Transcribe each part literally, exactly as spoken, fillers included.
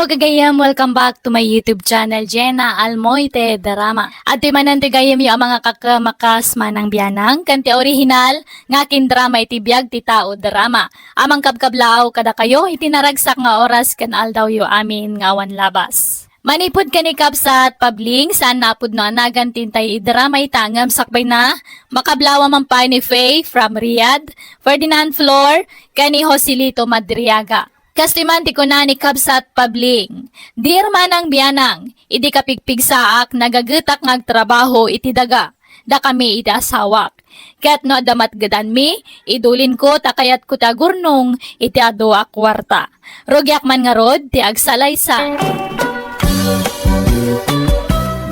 Hello, gagayem. Welcome back to my YouTube channel, Jenna Almoite Drama. Adtoy manen ti gayemyo a mga kakamakas, manang bianang, ken ti orihinal nga kindrama iti biag ti tao drama. A mangkabkablaaw kadakayo iti naragsak nga oras ken aldawyo amin nga awan labas. Manipud ken ni Kabsat Pabling, saan a pudno a nagan ti intay idrama ita ngem sakbayna, makablaaw man pay ni Faye from Riyadh, Ferdinand Flor, ken ni Joselito Madriaga. Kastoy man ti kuna ni Kabsat Pabling, "Dear manang bianang, idi kapigpigsaak, nagagetak nga agtrabaho iti daga, dakami iti asawak. Ket no adda matgedanmi, idulinko ta kayatko ti agurnong iti adu a kuarta. Rugiak man ngarud ti agsalaysa."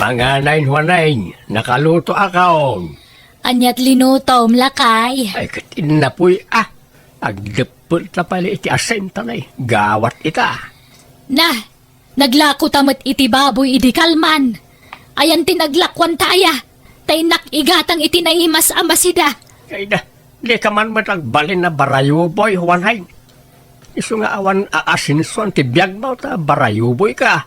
Manganayon, Juanayon, nakalutoakon. Aniat linutom, lakay? Ay, ket innapuy, a. Agdeppel ta pay iti asin ta naigawat ita. Na, naglako ta met iti baboy idi kalman. Ayan ti naglakuanta aya, ta innak igatang iti naimas a masida. Ay da, di ka man met agbalin a barayuboy, Juanay. Isu nga awan aasinsuan ti biagmo ta barayuboyka.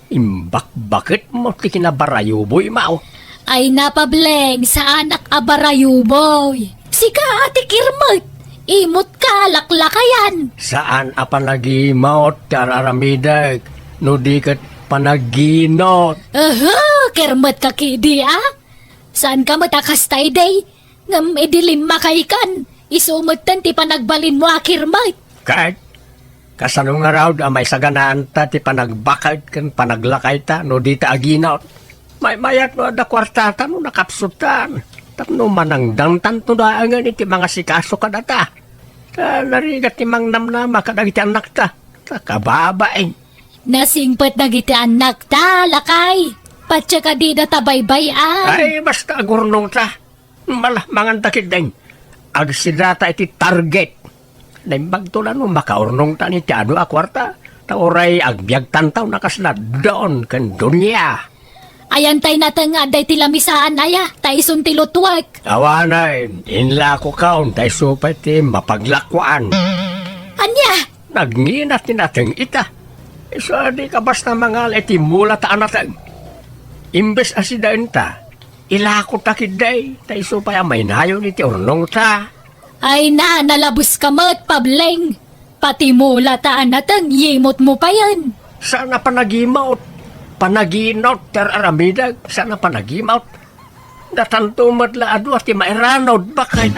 Imbakbaketmo ti kinabarayuboymo. Ay na, Pableng, saanak a barayuboy. Sika a ti kirmet. Imutka, laklakayan. Saan a panagimot ti ar-aramidek no di ket panaginot. Aha, kirmetka kidi, a? Saanka met a kasta idi? Ngem idi limmakaykan, isu metten ti panagbalinmo a kirmet. Ket kasano ngarud a maisaganaanta ti panagbaked ken panaglakayta no dita aginot? Maymayat no adda kuartata no nakapsutan tapno manangdangtanto laengen iti mangasikaso kadata. Ta narigat ti mangnamnama kadagiti annakta. Ta kababain. Nasingpet dagiti annakta, lakay. Patse kadida ta baybay-an. Ay, basta agurnongta. Mala, manganta ketdin. Agsidata iti target. Naimbagto la no makaurnongtan iti adu a kuarta. Ta uray agbiagtanto no kasla Don ken Doña. Ayan tay nateng nga adda iti lamisaan aya, ta isun ti lutuek. Awanen, inlakokon, ta isu pay ti mapaglakuan. Ania? Nagnginat ti nateng ita. Isu a di ka basta mangala iti mula ta a nateng. Imbes a sidaenta, ilakota ketdi, ta isu pay a mainayon iti urnongta. Ay na, nalabuska met, Pableng. Pati mula ta a nateng, yimotmo payen. Saan a panagimot? Panaginot, ti ar-aramidek. Saan a panagimot? Datanto met la a dua ti mairanod, baket.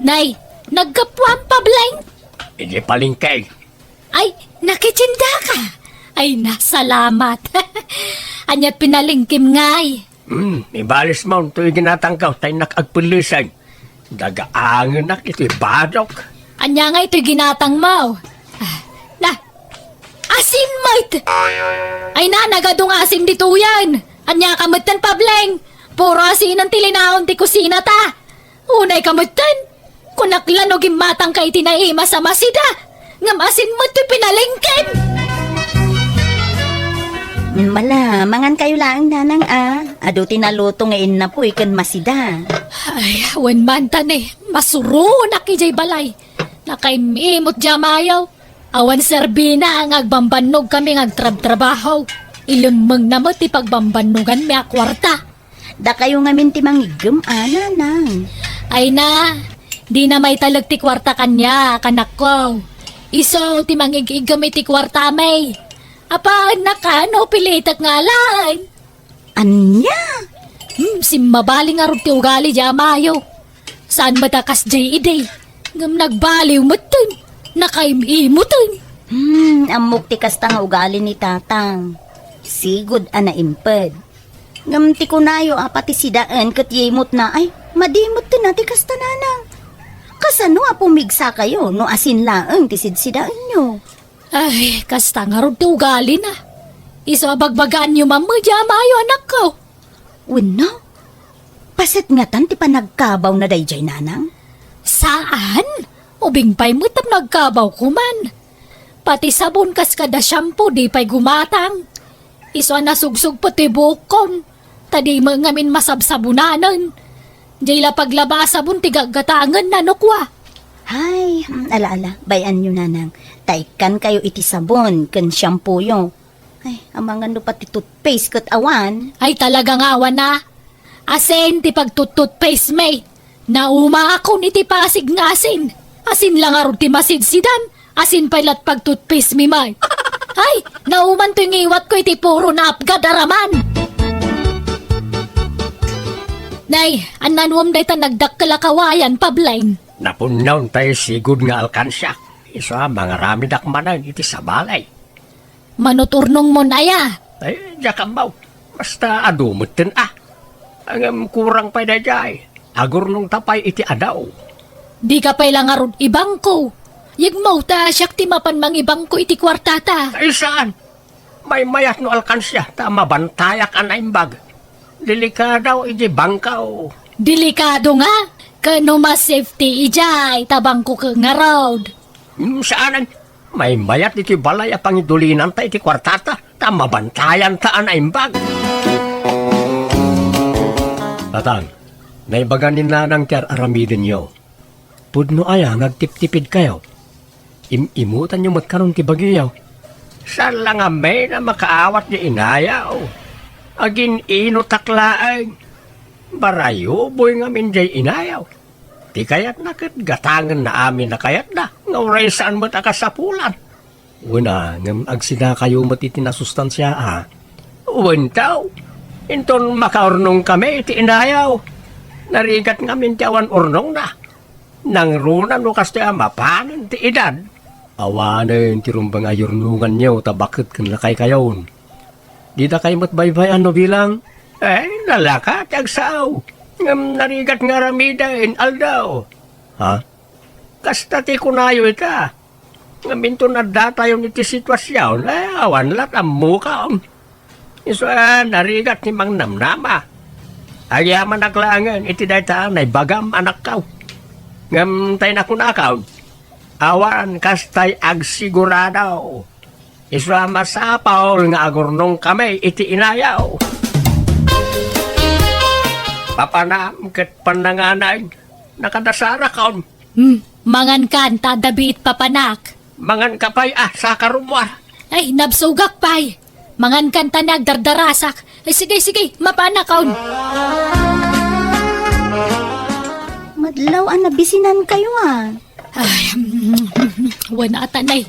Nay, naggapuam, Pableng? Idi palengke. Ay, nakitindaka. Ay, nasalamat. Aniat pinalengkem, ngay? Hmm, ibalismo toy ginatangko, ta innak agpelleseng. Dagaangenak iti badok. Ania ngay toy ginatangmo? Ah, na, asin met! Ay na, nagadu nga asin ditoyen. Ania ka metten, Pableng? Puro asinen ti linaon ti kusinata. Unay ka metten. Kunak la no gimmatangka iti naimas a masida, ngem asin met ti pinalengkem. Mala, mangankayo laeng, nanang, a. Adu ti naluto nga innapuy ken masida. Ay, wen man ta ne, masuronak idiay balay. Nakaim-imot diay amayo. Awan serbina nga agbambannogkami nga agtrabtrabaho. Ilemmengna met ti pagbambannoganmi a kuarta. Dakayo ngamin ti mangiggem, a, nanang. Ay na, dina maitalek ti kuarta kaniak, anakko. Isu ti mangig-iggem iti kuartami. Apaannak a no pilitek nga alaen. Ania? Hmm, simmabali ngarud ti ugali diay amayo. Saan met a kasdiay idi, ngem nagbaliw metten, nakaim-imoten. Hmm, ammok ti kasta nga ugali ni tatang. Sigud a naimped. Ngem ti kunayo a pati sidaen ket yimotna, ay, madi metten a ti kasta, nanang. Kasano a pumigsakayo no asin laeng ti sidsidaenyo? Ay, kasta ngarud ti ugalina. Isu a bagbagaanyo man met diay amayo, anakko. Wenno, paset ngatan ti panagkabawna daydiay, nanang? Saan? Ubing pay met tapno agkabawko man. Pati sabon kas kada shampoo, di pay gumatang. Isu a nasugsugpet ti buokkon, ta di met ngamin masabsabonanen. Diay la paglaba a sabon ti gaggatangenna no kua. Ay, hmm, ala, ala, bay-anyo, nanang. Ta ikkankayo iti sabon ken shampooyo. Ay, amangan no pati toothpaste ket awan. Ay, talaga nga awan a. Asin ti pagtut-toothpaste mi. Naumaakon iti Pasig nga asin. Asin la ngarud ti masidsidan. Asin pay lat pagtoothpaste mi, may. Ay, nauman toy ngiwatko iti puro naapgad a raman. Nay, annanuam dayta nagdakkel a kawayan, Pableng? Napunnaw tay sigud nga alkansiak. Isu a mangaramidak manen iti sabali. Manuturnong mon aya? Ay, diak ammo. Basta adu metten a. Ngem kurang pay daydiay. Agurnongta pay iti adaw. Dika pay la ngarud ibangko. Yegmo ta siak ti mapan mangibangko iti kuartata. Ay, saan? Maymayat no alkansia ta mabantayak a naimbag. Delikado iti bangko. Delikado nga? Ken no mas safety idiay ta bangko ket ngarud. Hmm, saanen. Maymayat iti balay a pangidulinanta iti kuartata, ta mabantayanta a naimbag. Tatang, naibagan ni Nanang ti ar-aramidenyo. Pudno aya nga agtiptipidkayo? Im-imutanyo met karon ti bagiyo. Saan la ngamin a makaawat diay inayaw. Agin-inutak laeng. Barayuboy ngamin diay inayaw. Ti kayatna ket gatangenna amin a kayatda, nga uray saan met a kasapulan. Wen a, ngem agsidakayo met iti nasustansia a. Wen, taw. Inton makaurnongkami iti inayaw, narigat ngamin ti awan urnongna. Nangruna no kastoy a mapanen ti edad. Awanen ti rumbeng a yurnonganyo ta baket ken lakaykayon. Didakay met baybay-an no bilang? Eh, nalaka ti agsao. Ngem narigat nga aramiden, aldaw. Ha? Kasta ti kunayo ita. Ngem inton addatayon iti situasion, eh, awan lat ammokon. Isu a narigat ti mangnamnama. Agyamanak laengen iti dayta a naibagam, anakko. Ngem tay nakunakon, awan kastay agsigurado. Isu a masapul nga agurnongkami iti inayaw. Papanam ket pannanganay, nakadasarakon. Hmm, mangankan ta adda biit papanak. Manganka pay a, saka rummuar. Ay, nabsogak pay. Mangankan ta nagdardarasak. Ay, sige, sige, mapanakon. Madlaw a nabisinankayo a. Ay, wen a, tanay.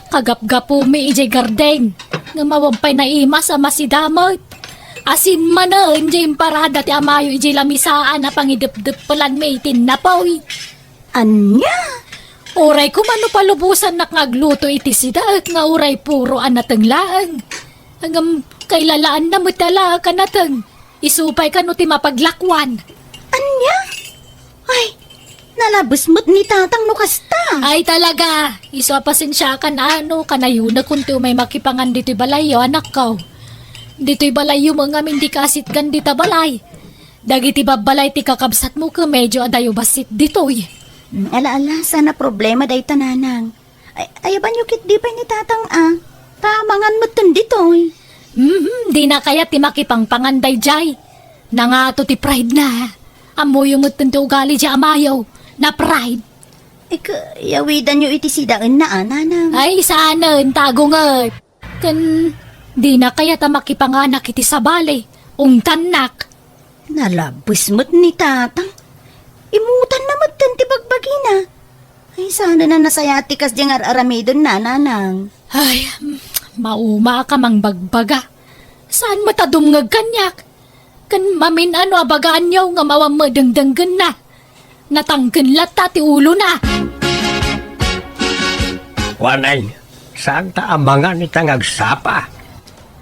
Kagapgapumi idiay garden. Ngem awan pay naimas a masidamet. Asin manen diay imparada ti amayo idiay lamisaan a pangidepdeppelanmi iti napoy. Ania? Uray koma no palubosannak nga agluto iti sidaek nga uray puro a nateng laeng. Ngem kailalaanna met a laeng a nateng. Isu pay kano ti mapaglakuan. Ania? Ay, nalabes met ni tatang no kasta. Ay, talaga. Isu a pasensiakan a no kanayonakon ti umay makipangan ditoy balayyo, anakko. Ditoy balayyo met ngamin dika asitgan dita balay. Dagiti babbalay ti kakabsatmo ket medyo adayo bassit ditoy. Mm, ala, ala, saan a problema dayta, nanang. Ay, ayabanyo ketdi pay ni tatang a. Ta mangan metten ditoy. Mhm, dina kayat ti makipangpangan daydiay. Nangato ti pride na. Ammoyo metten ti ugali diay amayo. Na-pride. Ika, yawidanyo iti sidaenna a, nanang. Ay, saanen, tago nget. Ken dina kayat a makipanganak iti sabali, ungtannak. Nalabes met ni tatang. Imutanna metten ti bagbagina. Ay, saan a nasayaat ti kasdiay nga ar-aramidenna, nanang. Ay, mauma a ka mangbagbaga. Saan met a dumngeg kaniak? Ken mamin-ano a bagaanyo nga awan met dengdenggenna. Natangken latta ti ulona. Kuanay, saanta a mangan ita nga agsapa.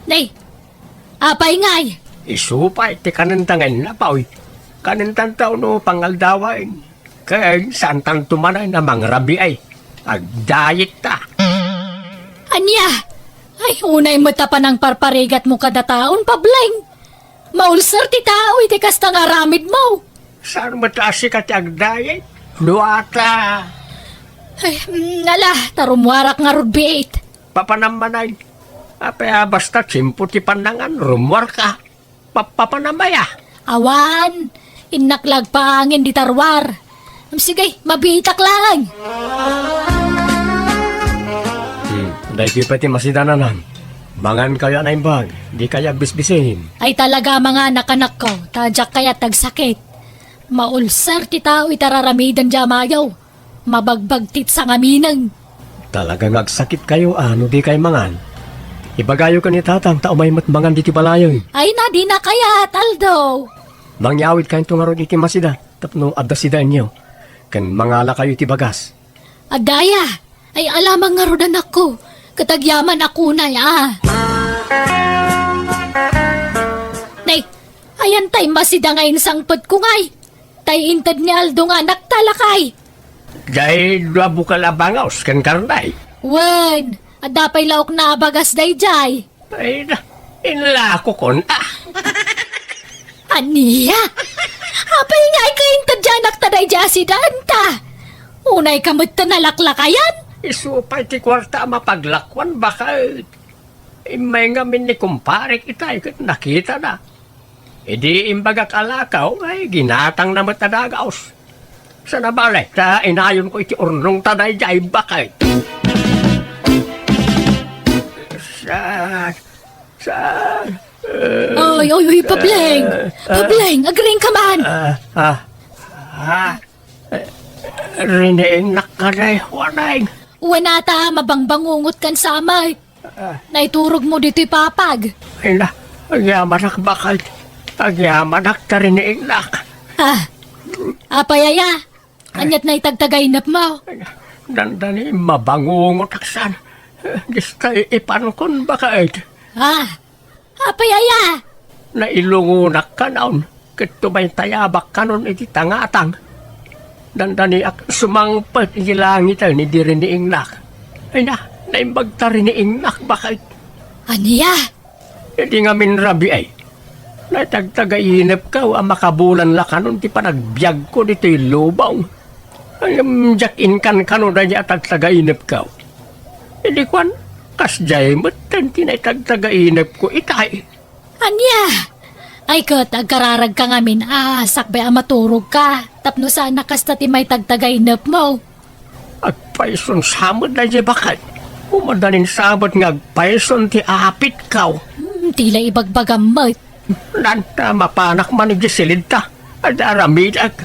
Nay, apay ngay? Isu pay ti kanenta nga innapaw. Kanentanto no pangaldawen. Ken saantanto manen a mangrabii. Agdiet ta. Ania? Ay, unay met a panangparparigatmo kada taon, Pableng. Maulser ti tao iti kasta nga aramidmo. Saan met a sika ti agdiet? Duata. Ay, mm, ala, ta rummuarak ngarud biit. Papanam manen. Apay a basta tiempo ti pannangan, rummuarka. Pa-, papanam aya? Awan, innak la agpaangin dita ruar. Sige, mabiitak laeng. Hmm, daytoy pay ti masidanan. Mangankayo a naimbag, dikayo agbisbisin. Ay talaga, manganak, anakko, ta diak kayat agsakit. Maulser ti tao iti ar-aramiden diay amayo. Mabagbagtit sangamineng. Talaga nga agsakitkayo a no dikay mangan. Ibagayo ken ni Tatang ta umay met mangan ditoy balayen. Ay na, dina kayat, Aldo. Mangyawidkayonto ngarud iti masida tapno adda sidaenyo. Ken mangalakayo iti bagas. Adda aya? Ay, alamang ngarud, anakko. Ket agyamanak unay, a. Nay, ayan tay masida nga insangpetko ngay. Tay inted ni Aldo nga anakta, lakay. Diay dua bukel a bangaw ken karne. Wen, adda pay laokna a bagas daydiay. Ay, na, inlakokon, a. Ania? Apay nga ay kainted diay anakta daydiay a sidaenta? Unayka met ta nalaklakayan? Isu pay ti kuarta a mapaglakuan, baket. Immay ngamin ni kumparek itay ket nakitana. Idi imbagak a lakaw, ay, ginatangna met a dagaos. Saan a bale, ta inayonko iti urnongta daydiay, baket. Saan? Saan? Oy, oy, oy, Pableng! Pableng, agriingka man! Ah, ah, ah, riniingnak kadi, Waneng. Wen ata, mabangbangungotkan sa met. Naiturogmo ditoy papag. Ay na, agyamanak, baket. Agyamanak ta riniingnak. Ah, apay aya? Aniat na itagtagainepmo? Dandani mabangungotak san. Distay ipankon, baket. Ah, apay aya? Nailungonak kanon. Ket tumaytayabak kanon iti tangatang. Dandaniak sumangpet iti langiten idi riniingnak. Ay na, naimbag ta riniingnak, baket. Ania? Idi ngamin rabii, naitagtagainepko a makabulan la kanon ti panagbiagko ditoy lubong. Ngem diak inkan kano daydiay a tagtagainepko. Idi kuan, kasdiay metten ti naitagtagainepko itay. Ania? Ay ket, agkararagka ngamin a sakbay a maturogka, tapno saan a kasta ti maitagtagainepmo. Agpayson sa met daydiay, baket. Umadanin sa met nga agpayson ti apitko. Hmm, ti la ibagbagam met. Nanta, mapanak man idiay silidta. Ad-aramidek.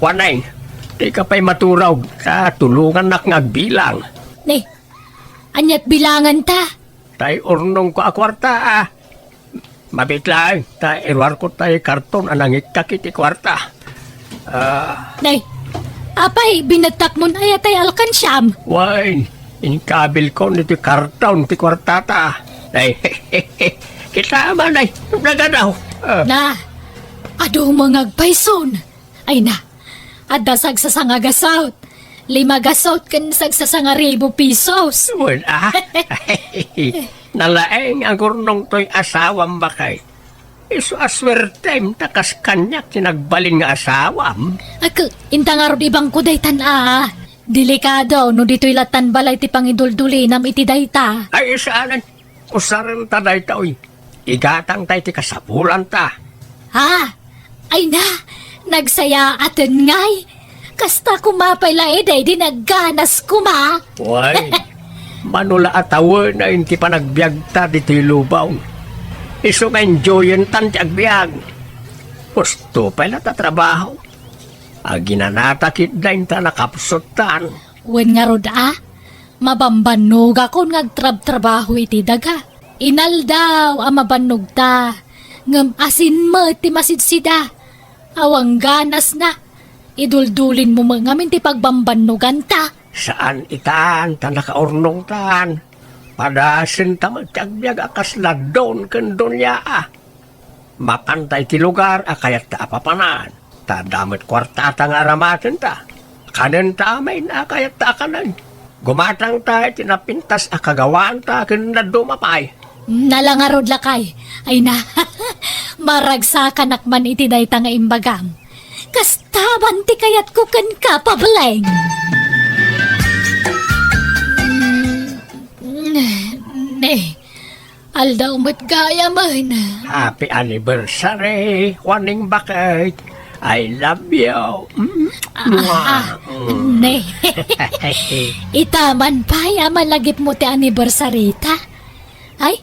Waneng, dika pay maturog, ta tulongannak nga agbilang. Ne, aniat bilanganta? Tay urnongko a kuarta, a. Mabiit laeng, ta iruarko tay karton a nangikkak iti kuarta. Ah. Nay, apay, binettakmon aya tay alkansiam? Wen, inkabilkon iti karton ti kuartata. Nay, kita man, nay, nagadaw. Ah. Na, adu nga agpayson. Ay na, adda sagsasanga gasut. Lima gasut ken sagsasanga ribu pesos. Wen, a? Nalaeng a gurnong toy asawam, baket. Isu a suertem ta kas kaniak ti nagbalin nga asawam. Ak, inta ngarud ibangko daytan a. Delikado no ditoy lattan balay ti pangiduldulinam iti dayta. Ay, saanen. Usarenta dayta, oy. Igatangta iti kasapulanta. Ha? Ay na, nagsayaaten ngay. Kasta koma pay la idi, di nagganas koma. Way, mano la a tawen a inti panagbiagta ditoy lubong. Isu nga enjoyentan ti agbiag. Husto pay la ta trabaho. Aginanata ketdi inta nakapsuttan. Wen ngarud a, mabambannogakon nga agtrabtrabaho iti daga. Inaldaw a mabannogta, ngem asin met ti masidsida. Awan ganasna, iduldulinmo met ngamin ti pagbambannoganta. Saan itan ta nakaurnongtan. Padasenta met ti agbiag a kasla Don ken Doña a. Mapanta iti lugar a kayatta a papanan, ta adda met kuartata nga aramatenta. Kanenta amin a kayatta a kanen. Gumatangta iti napintas a kagawanta ken dadduma pay. Nala ngarud, lakay. Ay na, maragsakanak man iti dayta nga imbagam. Kasta man ti kayatko kenka, Pableng. Mm, ne, Aldaw met gayamen. Happy anniversary, Waneng baket. I love you. Mm. Ah, ne. Ita man pay a malagipmo ti anniversary ta. Ay,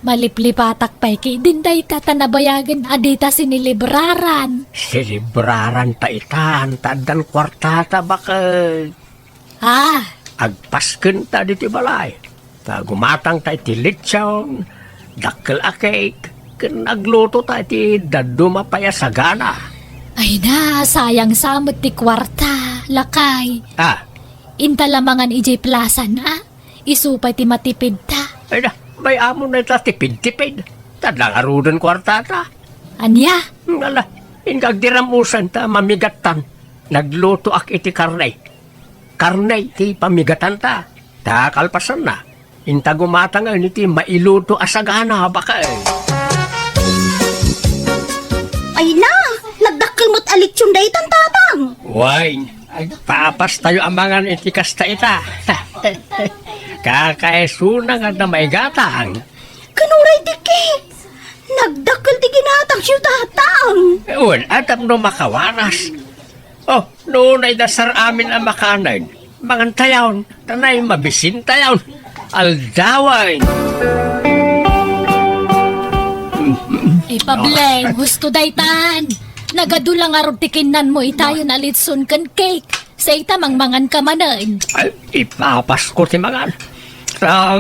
maliplipatak pay ketdin dayta ta nabayagen a dita sinelebraran. Selebraran ta itan, ta addan kuartata, baket. Ah, agpaskenta ditoy balay. Ta gumatangta iti litson, dakkel a cake, ken aglutota iti dadduma pay a sagana. Ay na, sayang sa met ti kuarta, lakay. Ah. Inta la mangan idiay plaza na, isu pay ti matipidta. Ay na, may amo na ita tipid-tipid. Ta adda ngaruden kuartata. Ania? Ala, inka agdiram usan ta mamigattan. Naglutoak iti karne. Karne ti pamigatanta. Ta kalpasanna, inta gumatangen iti mailuto a sagana, baket. Ay na, nagdakkel met a litson daytan, Tatang. Wen, agpapastayo a mangan iti kasta ita. Kakaisuna nga adda maigatang. Ken uray ti cake. Nagdakkel ti ginatangyo, Tatang. Wen, tapno makawaras. Oh, no, naidasar amin a makanen. Mangantayon, tanay mabisintayon. Aldawen. Ipableng, husto daytan. Nagadu la ngarud ti kinnanmo itayon a litson ken cake. Sa ita mangmangan ka manen. Ay, ipapasko ti mangan. Ta,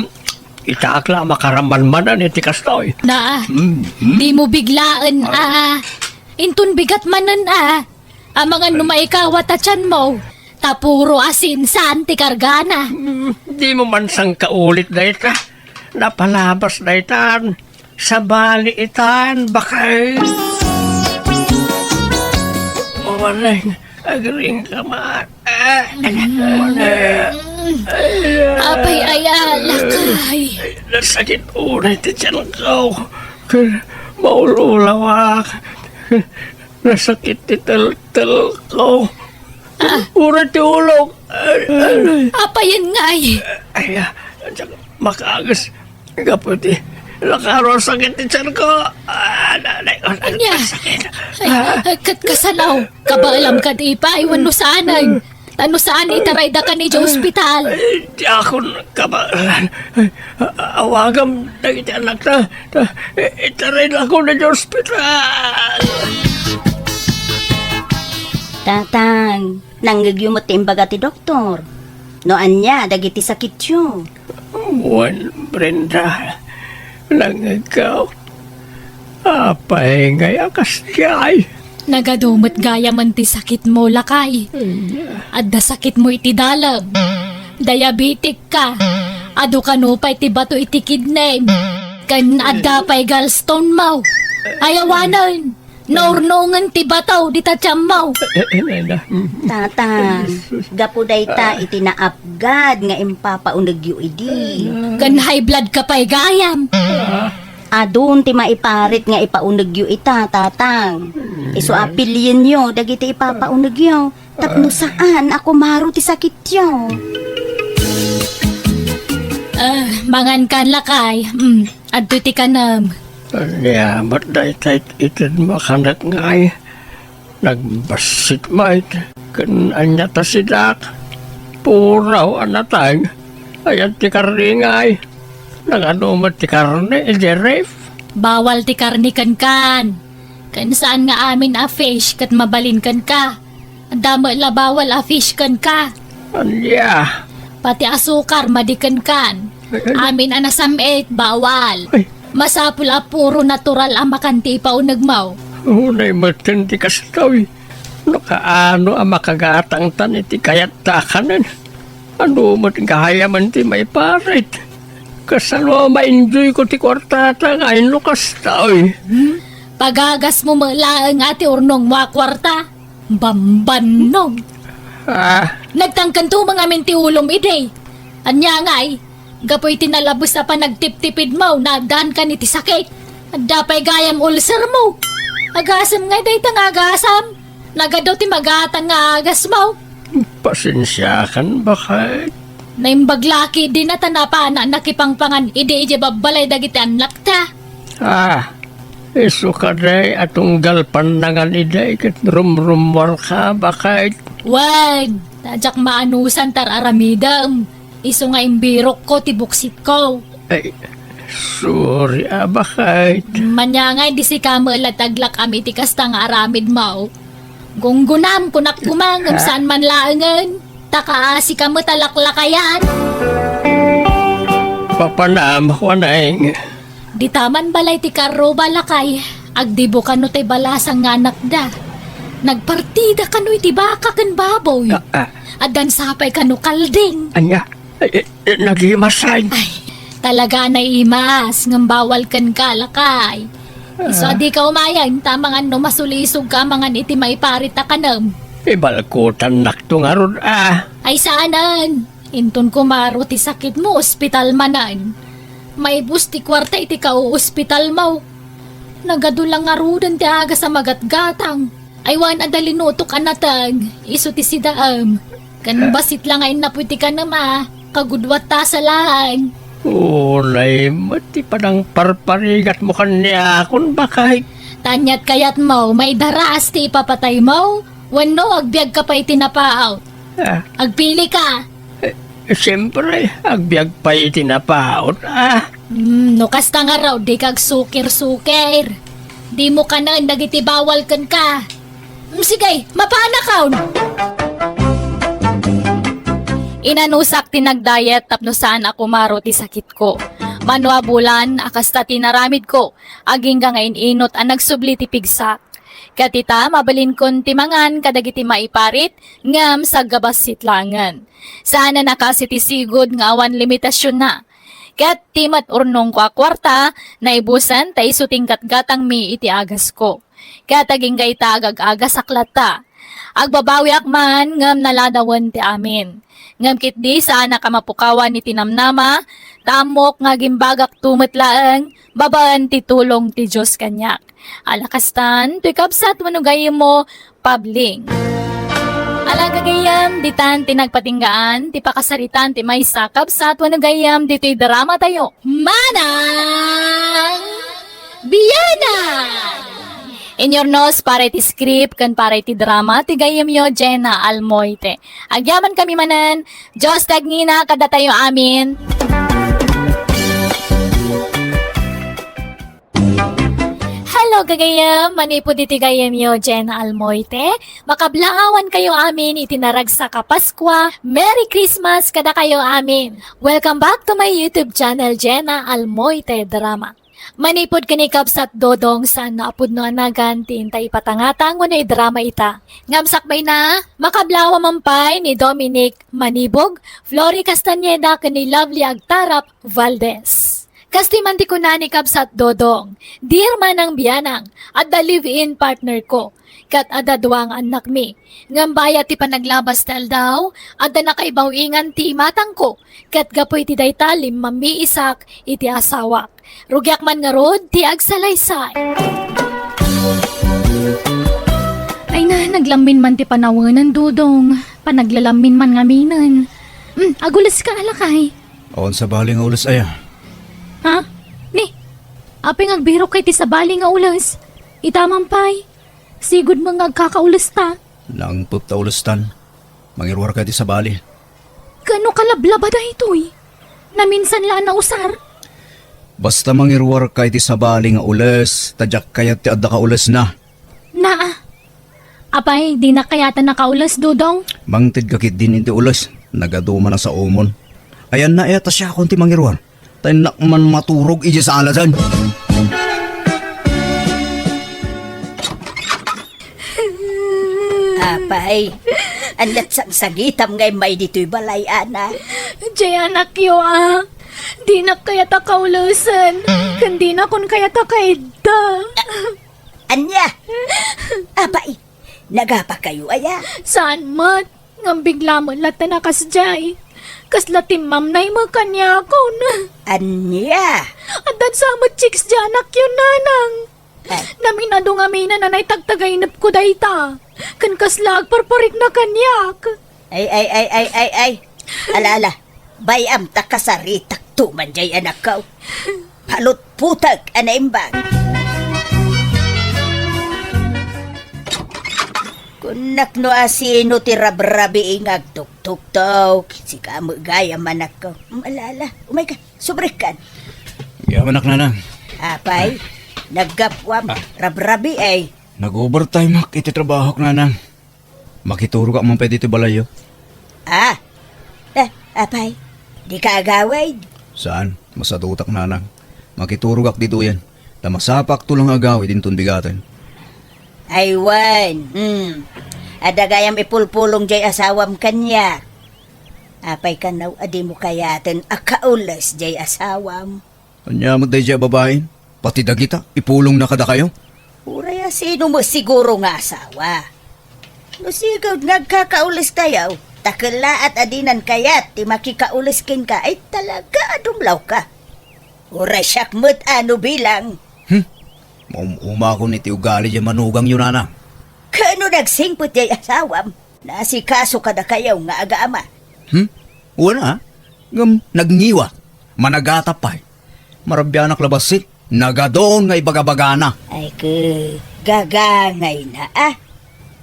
itaak la a makarammanmanan iti kastoy. Na, mm, mm. Dimo biglaen, ah. Inton bigat manen, ah. Amangan no maikawat a tianmo, ta puro asin saan ti kargana. Mm, dimo man sangkaulit dayta. Napalabas daytan. Sabali itan, baket. Umaling, agring ka man. Ah, umaling. Apay aya, lakay. Nasakit unay ti tianko. Ken maul-ulawak. Nasakit ti teltelko. Ah. Uray ti ulok. Ay, ay. Apayen ngay? Ay, ah, makaagis. Gapu ti nakaro sakit ti tianko. Ah, nanay ko, ania? Sakit. Ay, ah, ay, kat-, kasano? Kabaelam kad ipay, wenno saanen? Ta no saan, itarayda kan idiay ospital. Ay, diakon kabaelan. Ay, a-, awagam dagiti annakta. Ta, i-, itaraydakon idiay ospital. Tatang, nangngegyo met ti imbaga ti doktor. No ania dagiti sakityo? Wen, Brenda, nangngegko. Apay ngay a kasdiay? Nagadu met gayamen ti sakitmo, lakay. Ania? Adda sakitmo iti dalem. Diabetic ka. Adu kano pay ti bato iti kidney. Ken adda pay gallstone mo. Ay awanen. Naurnongen ti bato dita tiammo. Eh, eh, eh, na. Tatang, gapu dayta iti naapgad nga impapaunegyo idi. Ken high blood ka pay gayam. Adun ti maiparit nga ipaunegyo ita, Tatang. Isu a pilienyo dagiti ipapaunegyo. Tapno saan a kumaro ti sakityo. Ah, mangan kan, lakay. Mm, adtoy ti kanem. Ania met dayta it-, itedmo a kanek ngay? Nagbassit met. Ken ania ta sidak? Puraw a nateng. Ayan ti karne ngay. Nagadu met ti karne idiay ref? Bawal ti karne kenkan. Ken saan nga amin a fish ket mabalin kenka. Adda met la bawal a fish kenka. Ania? Pati asukar, madi kenkan. Ay, ay. Amin a nasam-it, bawal. Ay. Masapul a puro natural a makan ti ipaunegmo. Unay metten ti kastoy. No kaano a makagatangtan iti kayatta a kanen. Adu met gayamen ti maiparit. Kasano a ma-enjoy ko ti kuartata nga inno kastoy? Hmm? Pagagasmo met laeng a ti urnongmo a kuarta. Bambannog. Ah. Nagtangken tumeng amin ti ulom idi. Ania ngay? Gapu iti nalabes a panagtiptipidmo, naaddaankan iti sakit. Adda pay gayam ulcermo. Agasem ngay dayta nga agasam. Nagadu ti magatang nga agasmo. Pasensiakan, baket. Naimbag la ketdin a ta napanak nakipangpangan idi idiay babbalay dagiti annakta. Ah, Isu kadi a tunggal pannangan idi ket rumrummuarka, baket. Wen, ta diak maanusan ti ar-aramidem. Isu nga imbirokko ti buksitko. Ay, sorry, a, baket. Ania ngay idi sika met la ti aglak-am iti kasta nga aramidmo. Gunggonam, kunak koma, ngem saan man laengen. Ta kaasika met a laklakayan. Papanam, Juaneng. Dita man balay ti karruba, lakay. Agdibo kano tay balasang nga anakda. Nagpartida kano iti baka ken baboy. Ah, ah. Addan sapay kano kalding. Ania? Eh, eh, nagimasan. Ay, talaga naimas, ngem bawal kenka, lakay. Isu a dika umayen, ta amangan no masulisogka amangan iti maiparit a kanem. Ibalkutannakto ngarud, a. Ay, saanen. Inton kumaro ti sakitmo, ospital manen. Maibus ti kuarta iti kauospitalmo. Nagadu la ngaruden ti agas a magatgatang. Ay, wen adda linutok a nateg, isu ti sidaem. Ken bassit la nga innapoy ti kanem a, kagudwatta sa laeng. Unay met ti panangparparigatmo kaniakon, baket. Ta ania't kayatmo, maidaras ti ipapataymo? Wenno agbiagka pay iti napaut? Ah. Agpilika. Eh, siempre, agbiag pay iti napaut, a. Hmm, no kasta ngarud, dika agsukir-sukir. Dimo kanen dagiti bawal kenka. Hmm, sige, mapanakon. Inanusak ti nagdayet tapno saan a kumaro ti sakitko. Mano a bulan a kasta ti naramidko, agingga nga in-inut a nagsubli ti pigsak. Ket ita, mabalinkon ti mangan kadagiti maiparit, ngem saggabassit laengen. Saanen a kas iti sigud nga awan limitasionna. Ket ti met urnongko a kuarta, naibusen ta isu ti inggatgatangmi iti agasko. Ket agingga ita agag-agasak latta. Agbabawiak man ngem naladawen ti amin. Ngem ketdi saanak a mapukawan iti namnama, ta ammok nga agimbagakto met laeng babaen ti tulong ti Dios kaniak. Ala kastan, toy kabsat wenno gayyemmo, Pabling. Ala gagayyem, ditan ti nagpatinggaan ti pakasaritaan ti maysa a kabsat wenno gayyem ditoy dramatayo. Manang Bianan! Inyurnos para iti script ken para iti drama ti gayyemyo, Jenna Almoite. Agyamankami manen, Dios ti agngina kadatayo amin. Hello, gagayyem! Manipud iti gayyemyo, Jenna Almoite, makablaawan kayo amin iti naragsak a Paskua. Merry Christmas kadakayo amin! Welcome back to my YouTube channel, Jenna Almoite Drama. Manipud ken ni Kabsat Dodong, saan a pudno a nagan ti inta ipatangatang wenno idrama ita. Ngem sakbayna, makablaawan man pay ni Dominic Manibog, Flory Castañeda ken ni Lovely Agtarap Valdez. Kas ti man ti kuna ni Kabsat Dodong, "Dear Manang Bianang, adda live-in partner ko, ket adda dua nga annakmi. Ngem bayat ti panaglabas ti aldaw, adda nakaibaw-ingan ti imatangko, ket gapu iti dayta, limmammiisak iti asawak. Rugiak man ngarud ti agsalaysay." Ay na, naglammin man ti panawenen, Dodong. Panaglalammin man ngaminen. Hmm, aguleska, a lakay. Awan sabali nga ules aya. Ha? Ni, apay nga agbirokka iti sabali nga ules? Ita man pay, sigud met nga agkakaulesta. Nangpet ta ulestan. Mangiruarka iti sabali. Kaano kalablaba daytoy? Naminsan la a nausar. Basta mangiruarka iti sabali nga ules, ta diak kayat ti adda kaulesna. Naa. Apay, dinak kayat a nakaules, Dodong? Mangtedka ketdin iti ules. Nagadu man a saomon. Ayanna aya ta siakon ti mangiruar. Ta innak man maturog idiay salasen. Apay, ania't sagsagitam nga immay ditoy balay, anak? Diay anakyo, a. Dinak kayat a kaulesen, ken dinakon kayat a kaidda. Ania? Apay, nagapakayo aya? Saan met, ngem bigla met latta a kasdiay. Kasla timmamnay met kaniakon. Ania? Adda sa met chicks diay anakyo, nanang. Ay. Naminadu ngaminen a naitagtagainepko dayta. Ken kasla agparparikna kaniak. Ay, ay, ay, ay, ay, ay. Ala, ala. Bay-am ta kasaritakto man diay anakko. Palutputek a naimbag. Napno a sino ti rabrabii nga agtuktuktok? Sika met gayam, anakko. Ala, ala, umayka, subrikkan. Yamanak, nanang. Apay, naggapuam, Ah. rabrabii. Nag-overtime ak iti trabahok, nanang. Makiturogak man pay ditoy balayyo. Ah, eh, apay, dika agawid? Saan, masadutak, nanang. Makiturogak ditoyen. Ta masapakto lang nga agawid inton bigaten. Ay wen, hmm. Adda gayam ipulpulong jay asawam kaniak. Apay kano a dimo kayaten a kaules jay asawam? Ania met daydiay a babain? Pati dagita, ipulongna kadakayo? Uray a sino met siguro nga asawa. No sigud nga agkakauleskayo, ta kellaat a dinan kayat ti makikaules kenka, ay talaga a dumlawka. Uray siak met a no bilang. Hmm? Maum-umakon iti ugali diay manugangyo, nanang. Kano nagsingpet diay asawam? Naasikaso kadakayo nga agama. Hmm? Wen a. Ngem nagngiwat. Managatap pay. Marabianak la bassit. Nagadun nga ibagabagana. Ay, ke, gagangayna, ah.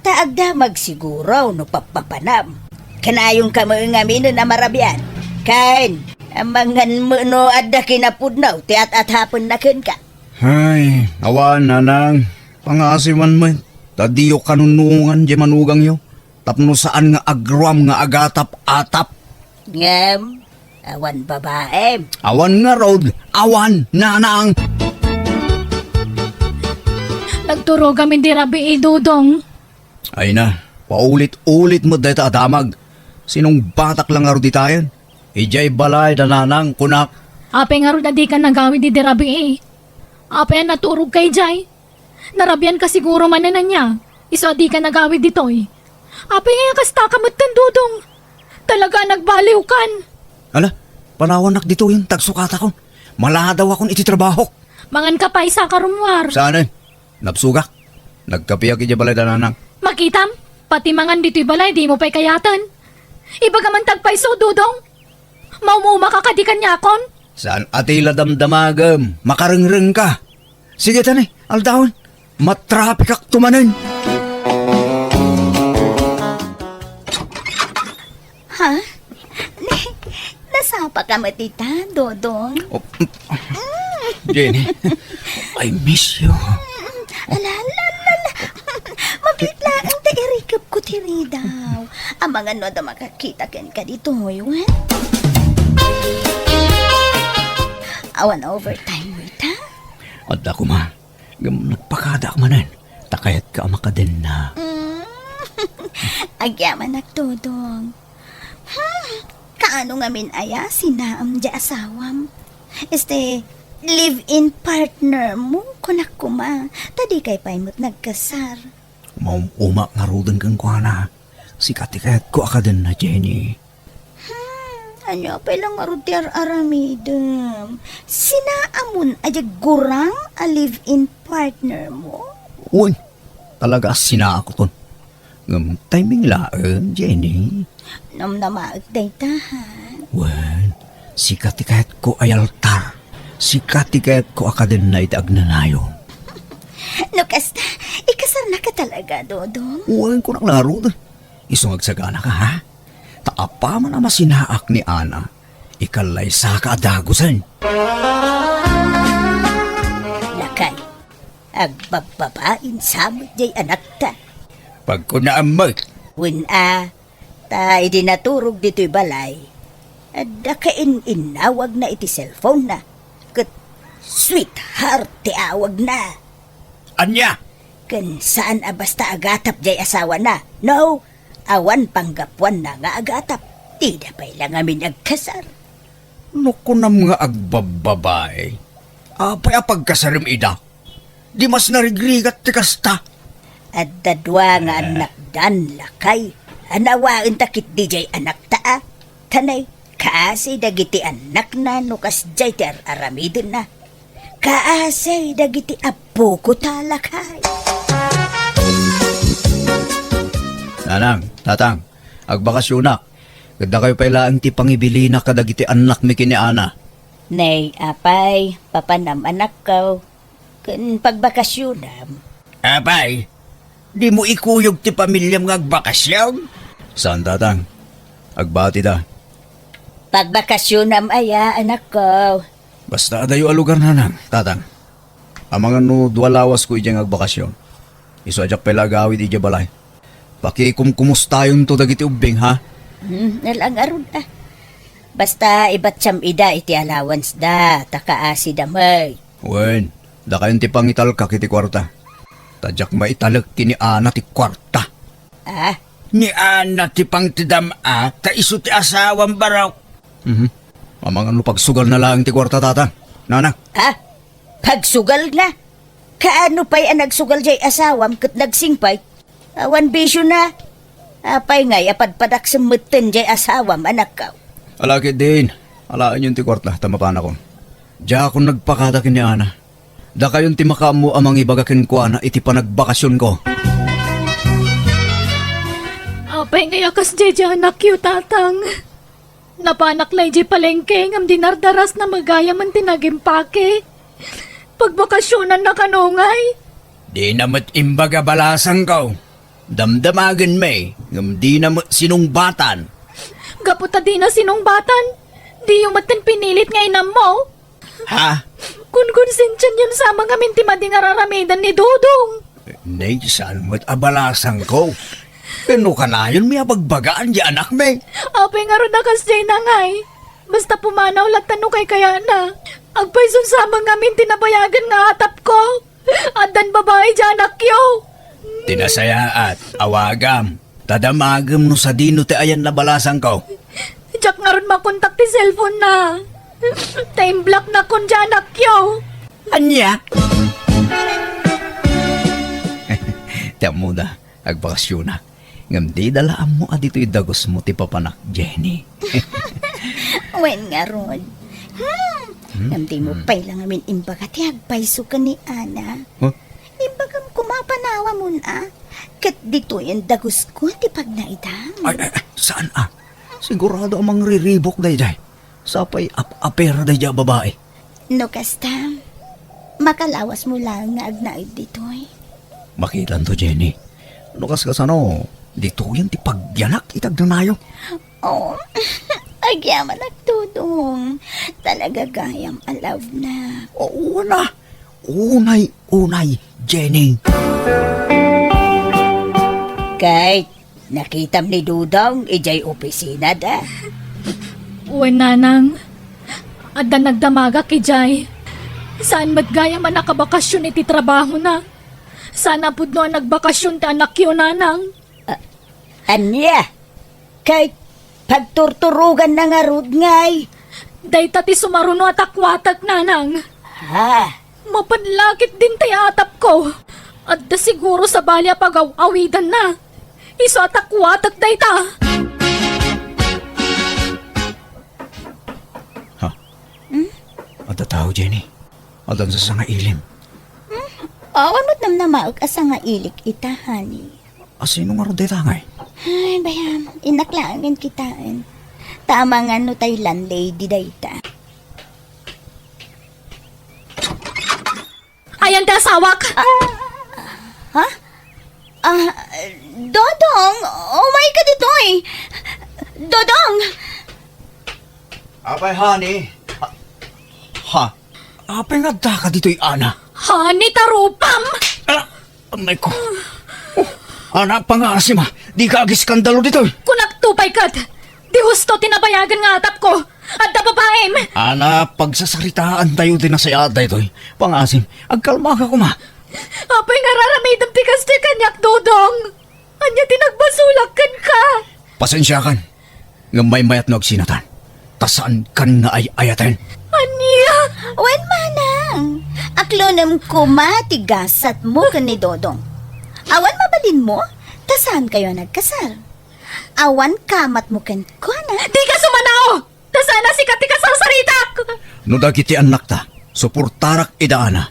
Ta agdamag siguro no pappapanam. Kanayonka met ngaminen a marabian. Ken, amangan met no adda kinapudno ti at-atapenna kenka. Ay, awan, nanang. Pangasiwan met. Ta diyo kanunungan diay manugangyo. Tapno saan nga agruam nga agatap-atap. Ngem, awan babaem. Awan ngarud, awan, nanang. Nagturogam idi rabii, Dodong. Ay na, paulit-ulit met dayta a damag. Sinungbatak la ngarud ditayen. Idiay balay da nanang, kunak. Apay ngarud a dika nagawid idi rabii? Apay a naturogka idiay? Narabianka siguro manen ania, isu a dika nagawid ditoy. Apay nga kastaka metten, Dodong? Talaga a nagbaliwkan. Ala, panawannak ditoyen ta agsukatakon. Maladawakon iti trabahok. Manganka pay, saka rummuar. Saanen? Nabsogak. Nagkapiak idiay balay da nanang. Makitam, pati mangan ditoy balay, dimo pay kayaten. Ibagam man ta agpayso, Dodong. Maum-umaka kadi kaniakon? Saan a ti la damdamagem, makarengrengka. Sige, tani, aldawen. Matrapikakto manen. Ha? Ni, nasapaka met ita, Dodong? Oh, Jenny, I miss you. Ala, ala, ala, ala. Mabiit laeng ta irikepko ti ridaw. Amangan no adda makakita kenka ditoy, wen? Awan overtime mo ita? Adda koma. Ngem nagpakadaak manen, ta kayatka a makadenna. Mm. Agyamanak, Dodong. Hmm, kaano ngamin aya sinaam diay asawam? Este, live-in partner mo, kunak koma, ta dikay pay met nagkasar. Maum-umak ngaruden kenkuana. Sika ti kayatko a kadenna, Jenny. Hmm, ania pay la ngarud ti ar-aramidem? Sinaamon a diay gurang a live-in partner mo? Wen, talaga a sinaakon. Ngem timing laeng, Jenny. Namnamaek dayta, ha? Wen, sika ti kayatko a altar. Sika ti kayatko a kadenna iti agnanayon. No kasta, ikasarnaka talaga, Dodong? Wen, kunak ngarud. Isu nga agsaganaka, ha? Ta apaman a masinaak ni Ana, ikallaysaka a dagusen. Lakay, agbabbabain sa met diay anakta. Pagkunaam met. Wen a, ta idi naturog ditoy balay, adda kain-innawagna iti cellphone-na, ket sweetheart ti awagna. Ania? Ken saan a basta agatap diay asawana. No, awan panggapuanna nga agatap. Dida pay la ngamin agkasar. No kunam nga agbabbabae, apay a pagkasarem ida? Di mas narigrigat ti kasta. Adda dua nga annakdan, lakay. Anawaen ta ketdi diay anakta a. Tanay, kaasi dagiti annakna no kasdiay ti ar-aramidenna. Kaasi dagiti appoko ta, lakay. Nanang, tatang, agbakasionak. Ket dakayo pay laeng ti pangibilinak kadagiti annakmi ken ni Ana. Nay, apay, papanam, anakko, ken pagbakasionam. Apay, Dimo ikuyog ti pamiliam nga agbakasyon? Saan, Tatang. Agbatida. Pagbakasyonam aya, anakko? Basta adayo a lugar, Nanang, Tatang. Amangan no dua lawasko idiay nga agbakasyon. Isu a diak pay la agawid idiay balay. Pakikumkumustayonto dagiti ubbing, ha? Hmm, nalaang ngarud, ah. Basta ibatiam ida iti allowance da, ta kaasida met. Wen, dakayon ti pangitalkak iti kuarta. Ta diak maitalek ken ni Ana ti kuarta. Ah? Ni Ana ti pangtedam-a, ta isu ti asawam, barok. Mhm. Amangan no pagsugalna laeng ti kuarta, Tatang. Nanang. Ah? Pagsugalna? Kaano pay a nagsugal diay asawam ket nagsingpet? Awan bisiona. Apay ngay a padpadaksem metten diay asawam, anakko? Ala ketdin, alaenyon ti kuarta ta mapanakon. Diakon nagpakada ken ni Ana. Dakayon ti makaammo a mangibaga kenkuana iti panagbakasionko. Apay ngay a kasdiay diay anakyo, Tatang? Napanak la idiay palengke ngem dinardarasna met gayamen ti nagimpake. Pagbakasionanna kano ngay? Dina met imbaga balasangko. Damdamagenmi, ngem dina met sinungbatan. Gapu ta dina sinungbatan, diyo metten pinilit nga inammo. Ha? Konkonsensianyon sa amin ngamin ti madi nga ar-aramiden ni Dodong. Nay, saan met a balasangko? Wenno kanayonmi a bagbagaan diay anakmi? Apay ngarud a kasdiay ngay? Basta pumanaw latta no kaykayatna. Agpayson sa amin ngamin ti nabayagen nga atapko. Addan babai diay anakyo. Ti nasayaat, awagam. Ta damagem no sadino ti ayanna balasangko. Diak ngarud makontak ti cellphone-na. Ta imblocknakon diay anakyo. Ania? Ti ammoda, agbakasionak. Ngem dida la ammo a ditoy dagusmo ti papanak, Jenny. Wen ngarud. Hmm. Hmm? Ngem dimo Hmm. pay la ngamin imbaga ti agpayso ken ni Ana. Huh? Imbagam koma a panawamon a. Ket ditoyen dagusko ti pagnaedam. Ay, ay, ay, saan a? Sigurado a mangriribuk daydiay. Sapay ap-apera daydiay a babai. No kasta, makalawasmo laeng nga agnaed ditoy. Makitanto, Jenny. No kas-, kasano, ditoyen ti pagyanak iti agnanayon. Oh, agyamanak, Dodong. Talaga gayam a love-nak. Oo na. Unay-unay, Jenny. Kay, nakitam ni Dodong idiay opisinada? Wen, Nanang. Adda nagdamagak idiay. Saan met gayam a nakabakasyon iti trabahona. Saan a pudno a nagbakasyon ti anakyo, Nanang. Ah, ania? Kay pagturturoganna ngarud ngay? Dayta ti sumaruno a takkuatek, Nanang. Ha? Mapan la ketdin ti atapko. Adda siguro sabali a pagaw-awidanna. Isu a takkuatek dayta. Ha? Hmm? Adda tao, Jenny. Adda sasangailim. Hmm? Awan met namnamaek a sangailik ita, honey. A, sino ngarud dayta ngay? Ay, bayam, innak laengen kitaen. Ta amangan no tay landlady dayta. Ayan ti asawak! Ah, ha? Ah, Dodong, umay ka ditoy. Dodong! Apay, honey? Ha? Apay nga addaka ditoy, Ana? Honey, tarupam! Ah! Amay ko. Oh, Ana, pangaasim a. Dika agiskandalo ditoy. Kunakto pay ket, di husto ti nabayagen nga atapko. Adda babaim. Ana, pagsasaritaantayo ti nasayaat daytoy. Pangaasim, agkalmaka koma. Apay nga ar-aramidem ti kasta kaniak, Dodong? Ania ti nagbasolak kenka? Pasensiakan. Ngem maymayat no agsinatan, ta saankan nga ay-ayaten. Ania? Wen, manang, aklonem koma ti gasatmo ken ni Dodong. Awan mabalinmo, ta saankayo a nagkasar. Awan kamatmo kenkuana. Dika sumanao! Ta saan a sika ti kasarsaritak! No dagiti annakta, suportarak ida, Ana.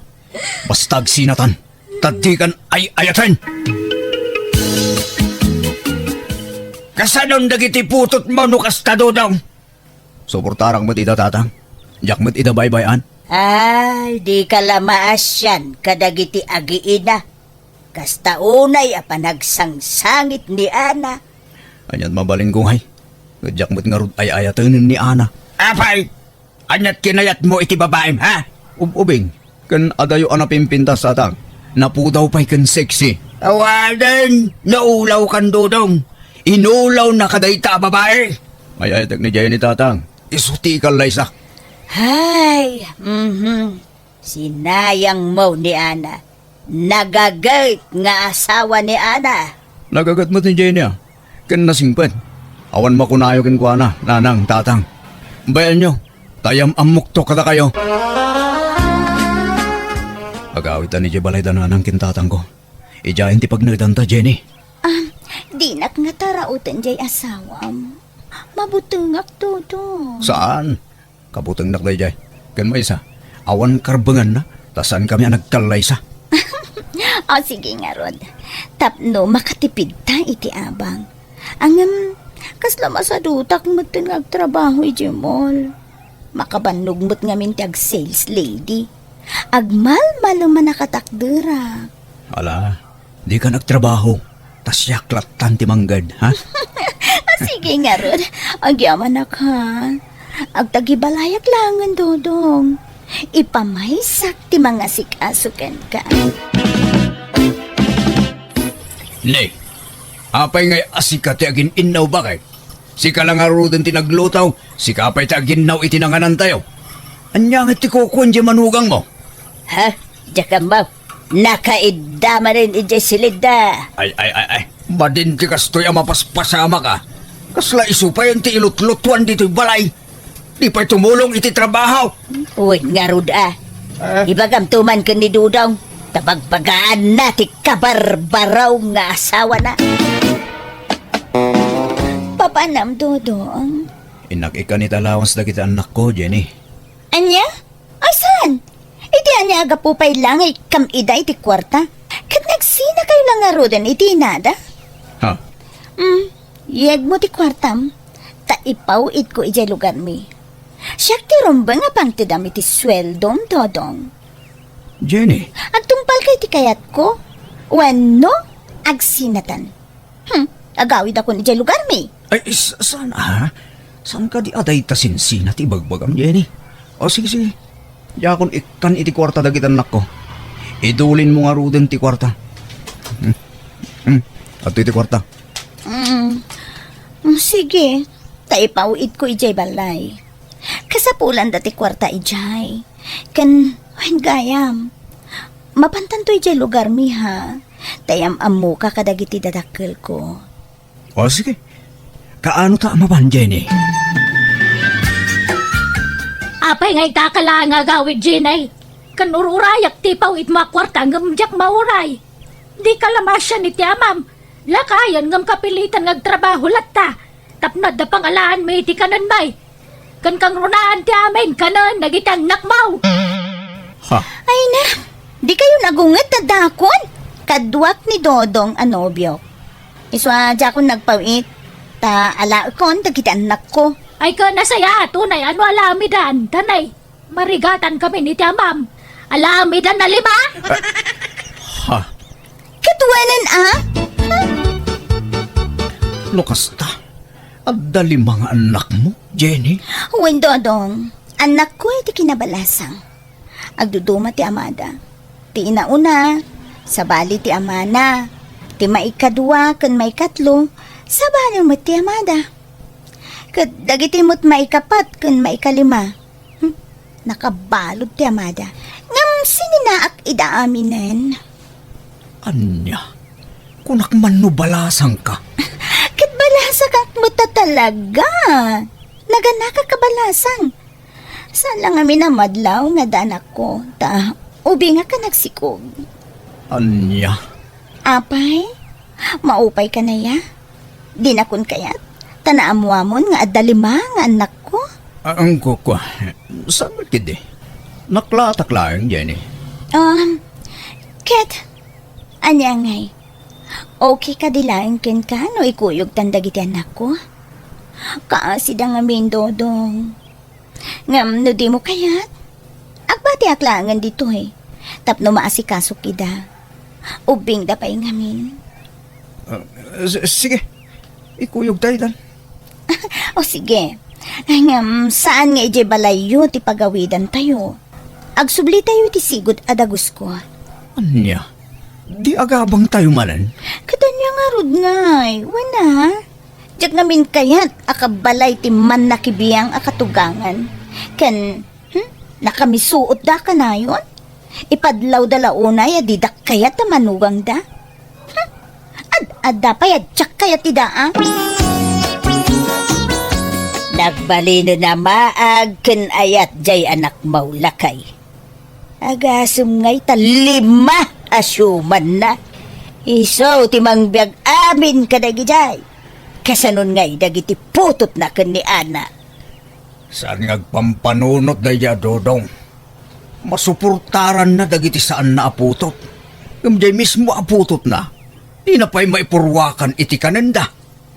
Basta agsinatan, ta dikan ay-ayaten! Kasanon dagiti putotmo no kasta, Dodong? Suportarak met ida, Tatang. Diak met ida baybay-an. Ay, dika la maasian kadagiti agiina. Kasta unay a panagsangsangit ni Ana. Aniat mabalinko ngay? Diak met ngarud ay-ayatenen ni Ana. Apay, aniat kinayatmo iti babaim, ha? Ub-, ubing, ken adayo a napimpintas, Tatang. Napudaw pay ken sexy. Awanen, naulawkan, Dodong. Inulawna kadayta a babai. Ay-ayatek ni Jenny, Tatang. Isu ti ikallaysak. Hay, mhm. Sinayangmo ni Ana. Nagaget nga asawa ni Ana. Nagaget met ni Jenny, a. Ken nasingpet. Awan makunayo kenkuana, nanang, tatang. Bayanyo, ta yam-ammokto kadakayo. Agawidtan idiay balayda nanang ken tatangko. Idiayen ti pagnaedanta, Jenny. Ah, dinak nga taraoten diay asawam. Mabutengak, Dodong. Saan? Kabutengnak daydiay. Ken maysa, awan karbenganna, ta saankami a nagkallaysa. O, sige ngarud. Tapno makatipidta iti abang. Ngem, kasla masadutak metten nga agtrabaho idiay mall. Makabannog met ngamin ti ag-sales lady. Agmalmalem a nakatakderak. Ala, dika nagtrabaho. Ta siak lattan ti mangged, ha? Ah, sige ngarud. Agyamanak, ha? Agtagibalayak laengen, Dodong. Ipamaysak ti mangasikaso kenka. Ne, apay ngay a sika ti agin-innaw, baket? Sika la ngaruden ti nagluto, sika pay ti aginnaw iti nanganantayo. Ania ngay ti kukuan diay manugangmo? Ha? Diak ammo. Nakaidda manen idiay silidda. Ay, ay, ay, ay. Madin ti kastoy a mapaspasamak, a. Kasla isu payen ti ilutlutuan ditoy balay. Di pay tumulong iti trabaho. Wen ngarud, a. Ah? Ibagamto man ken ni Dodong, ta bagbagaanna ti kabarbaraw nga asawana. Papanam, Dodong? Innak ikkan iti allowance dagiti annakko, Jenny. Ania? Ay, saan? Iti ania a gapu pay la nga ikkam ida iti kuarta? Ket nagsinakayo la ngaruden iti inada? Ha? Mm, yegmo ti kuartam, ta ipaw-itko idiay lugarmi. Siak ti rumbeng a pangtedam iti sueldom, Dodong. Jenny. Agtungpalka iti kayatko? Wenno agsinatan? Hmm, agawidakon idiay lugarmi. Ay, s-, saan, a? Saan kadi a dayta sinsina ti ibagbagam, Jenny? O, sige, sige. Diakon ikkan iti kuarta dagiti annakko. Idulinmo ngaruden ti kuarta. Hmm. Hmm. Adtoy ti kuarta. Mm. Mm, sige. Ta ipaw-itko idiay balay. Kasapulanda ti kuarta idiay. Ken, wen gayam. Mapantanto idiay lugarmi, ha? Ta yam-ammoka kadagiti dadakkelko. O, sige. Kaano ta a mapan, Jenny? Apay nga itaka la nga agawid, Jenny? Ken ururayak ti ipaw-itmo a kuarta ngem diak mauray. Dika la masian iti amam. Lakayen ngem kapilitan nga agtrabaho latta. Tapno adda pangalaanmi iti kanenmi. Ken kangrunaan ti amin kanen dagiti annakmo. Ha? Ay na, dikayo nagunget ta dakon. Kaduak ni Dodong a nobiok. Isu a diakon nagpaw-it, ta alaekon dagiti annakko. Ay, ken nasayaat unay a no alamidan, ta nay, marigatan kami ni ti amam. Alamidan a lima? Ha? Ket wenen a? No kasta, adda lima nga annakmo, Jenny? Wen, Dodong, annakko iti kinabalasang. Agduduma ti amada. Ti inauna, sabali ti amana. Ti maikadua ken maikatlo, sabali met ti amada. Ket dagiti met maikapat ken maikalima, hmm, nakabalud ti amada. Ngem sininaak ida aminen. Ania? Kunak man no balasangka? Ket balasakak met a talaga. Naganakak a balasang. Saan la ngamin a madlaw nga adda anakko, ta ubingak a nagsikog. Ania? Apay, maupay ka naya? Dinakon kayat? Ta naammoamon nga adda lima nga annakko? Ah, ang kukwa. Saan met ketdi? Naklatak laeng, Jenny. Um, ket, ania ngay? Okay kadi laeng kenka no ikuyogtan dagiti annakko? Kaasida ngamin, Dodong. Ngem no dimo kayat, agbatiak laengen ditoy tapno maasikasok ida. Ubingda pay ngamin. Ah, s-, sige. Ikuyogta itan. O sige. Ngem, saan nga idiay balayyo ti pagawidantayo? Agsublitayo iti sigud a dagusko. Ania? Di agabangtayo manen? Ket ania ngarud ngay? Wen a? Diak ngamin kayat a kabalay ti mannakibiang a katugangan. Ken, hmm, nakamisuotda kanayon? Ipadlawda la unay a didak kayat a manugangda? Hmm? Ad-adda pay a diak kayat ti daa? Nagbalinen a maag ken ayat jay anakmo, lakay. Agasem ngay ta lima a siumanna. Isu ti mangbiag amin kadagijay. Kasanon ngay dagiti putotna ken ni Ana? Saan nga agpampanunot daydiay a Dodong? Masuportaranna dagiti saanna a putot. Ngem jay mismo a putotna, dina pay maipurwakan iti kanenda.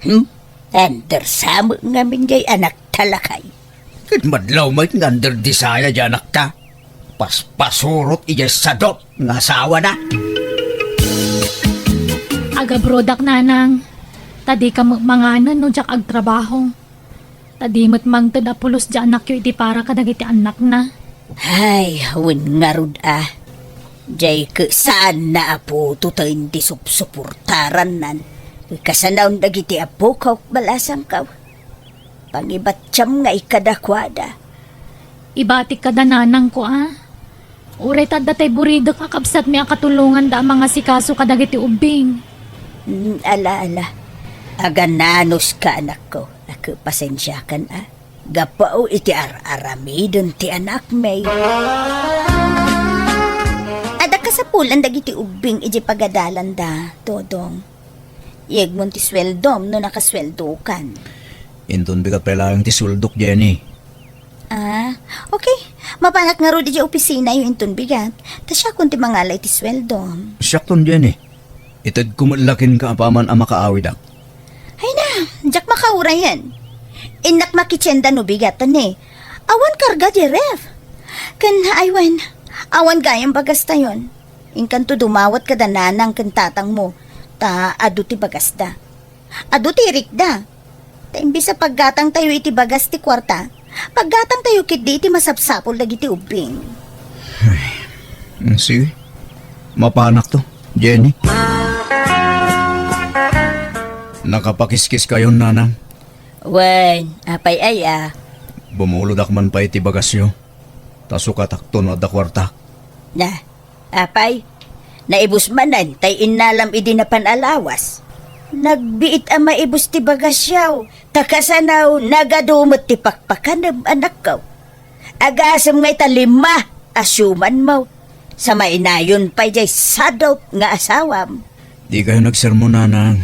Hmm? Under sa met ngamin jay anakta, lakay. Ket madlaw met nga under desaya jay anakta. Paspasurot idiay sadot nga asawana. Agabrodak, nanang. Ta dika met manganen no diak agtrabaho. Ta di met mangted a pulos jay anakyo iti para kadagiti annakna. Ay, wen ngarud a. Jay ket saanna a putoten ti supsuportarannan. Kasanaon dagiti apok, balasangko. Pangibattiam ngay kadakuada. Ibatik kada nanangko a. Uray ta adda tay buridek a kabsatmi a katulonganda a mangasikaso kadagiti ubbing. Mm, ala, ala. Agananuska, anakko. Nagpasensiakan a. Gapu iti ar-aramiden ti anakmi. Adda kasapulan dagiti ubbing idiay pagadalanda, Dodong. Yegmon ti sueldom no nakasueldokan. Inton bigat pay laeng ti sueldok, Jenny. Ah, okay. Mapanak ngarud idiay opisinayo inton bigat. Ta siakon ti mangala iti sueldom. Siakton, Jenny. Itedko met la kenka apaman a makaawidak. Ay na, diak makaurayen. Innak makitienda no bigat, ne. Awan karga diay ref. Ken, ay wen, awan gayam bagastayon. Inkanto dumawat kada nanang ken tatangmo, ta adu ti bagasda. Adu ti irikda. Ta imbes a paggatangtayo iti bagas ti kuarta, paggatangtayo ketdi iti masapsapul dagiti ubbing. Ay, mm, sige. Mapanakto, Jenny. Nakapakiskiskayon, nanang. Wen, apay aya? Bumulodak man pay iti bagasyo. Ta sukatakto no adda kuartak. Na, apay, naibus manen tay innalam idi napan a lawas. Nagbiit a maibus ti bagasyaw, ta kasano nagadu met ti pakpakanem, anakko. Agasem ngay ta lima a siumanmo. Sa mainayon pay jay sadot nga asawam. Dikayo nagsermon, nanang.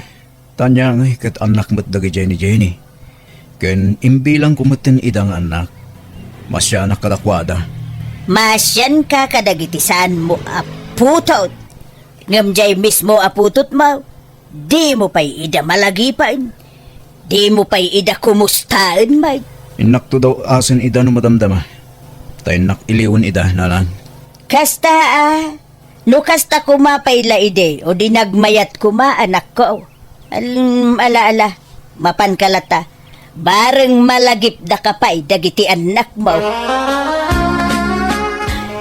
Ta ania ngay ket annak met dagijay ni Jenny. Ken imbilangko metten ida nga annak. Maasianak kadakuada. Maasianka kadagiti saanmo a putot. Ngem jay mismo a putotmo, dimo pay ida malagipen. Dimo pay ida kumustaen met. Innakto daw asen ida no madamdama. Ta innak iliwen ida, nanang. Kasta a, no kasta koma pay la idi, o di nagmayat koma, anakko. Al-, ala, ala, mapanka latta. Bareng malagipdaka pay dagiti annakmo.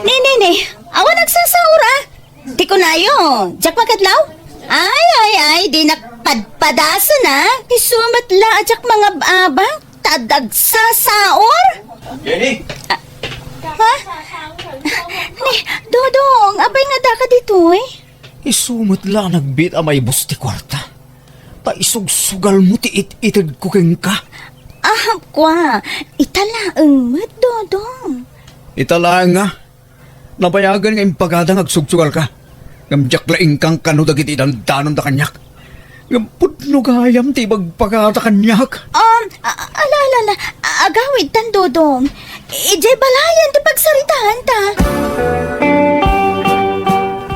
Ni, ni, ni, awan agsasaur a. Ti kunayo, diak makadlaw? Ay, ay, ay, dinak padpadasen a. Isu met la a diak mangab-abak, ta adda agsasaur. Jenny! Ah, ha? Ni, Dodong, apay nga daka ditoy? Isu met la a nagbiit a maibus ti kuarta. Ta isugsugalmo ti it-itedko kenka. Ah, kua, ita laeng met, Dodong. Ita laeng nga? Nabayagen nga impagada nga agsugsugalka. Ngem diak la inkankano dagiti dandanonda kaniak. Ngem pudno gayam ti ibagbaga kaniak. Um, a-, ala, ala, ala. A-, agawidtan, Dodong. Idiay balayen ti pagsaritaanta.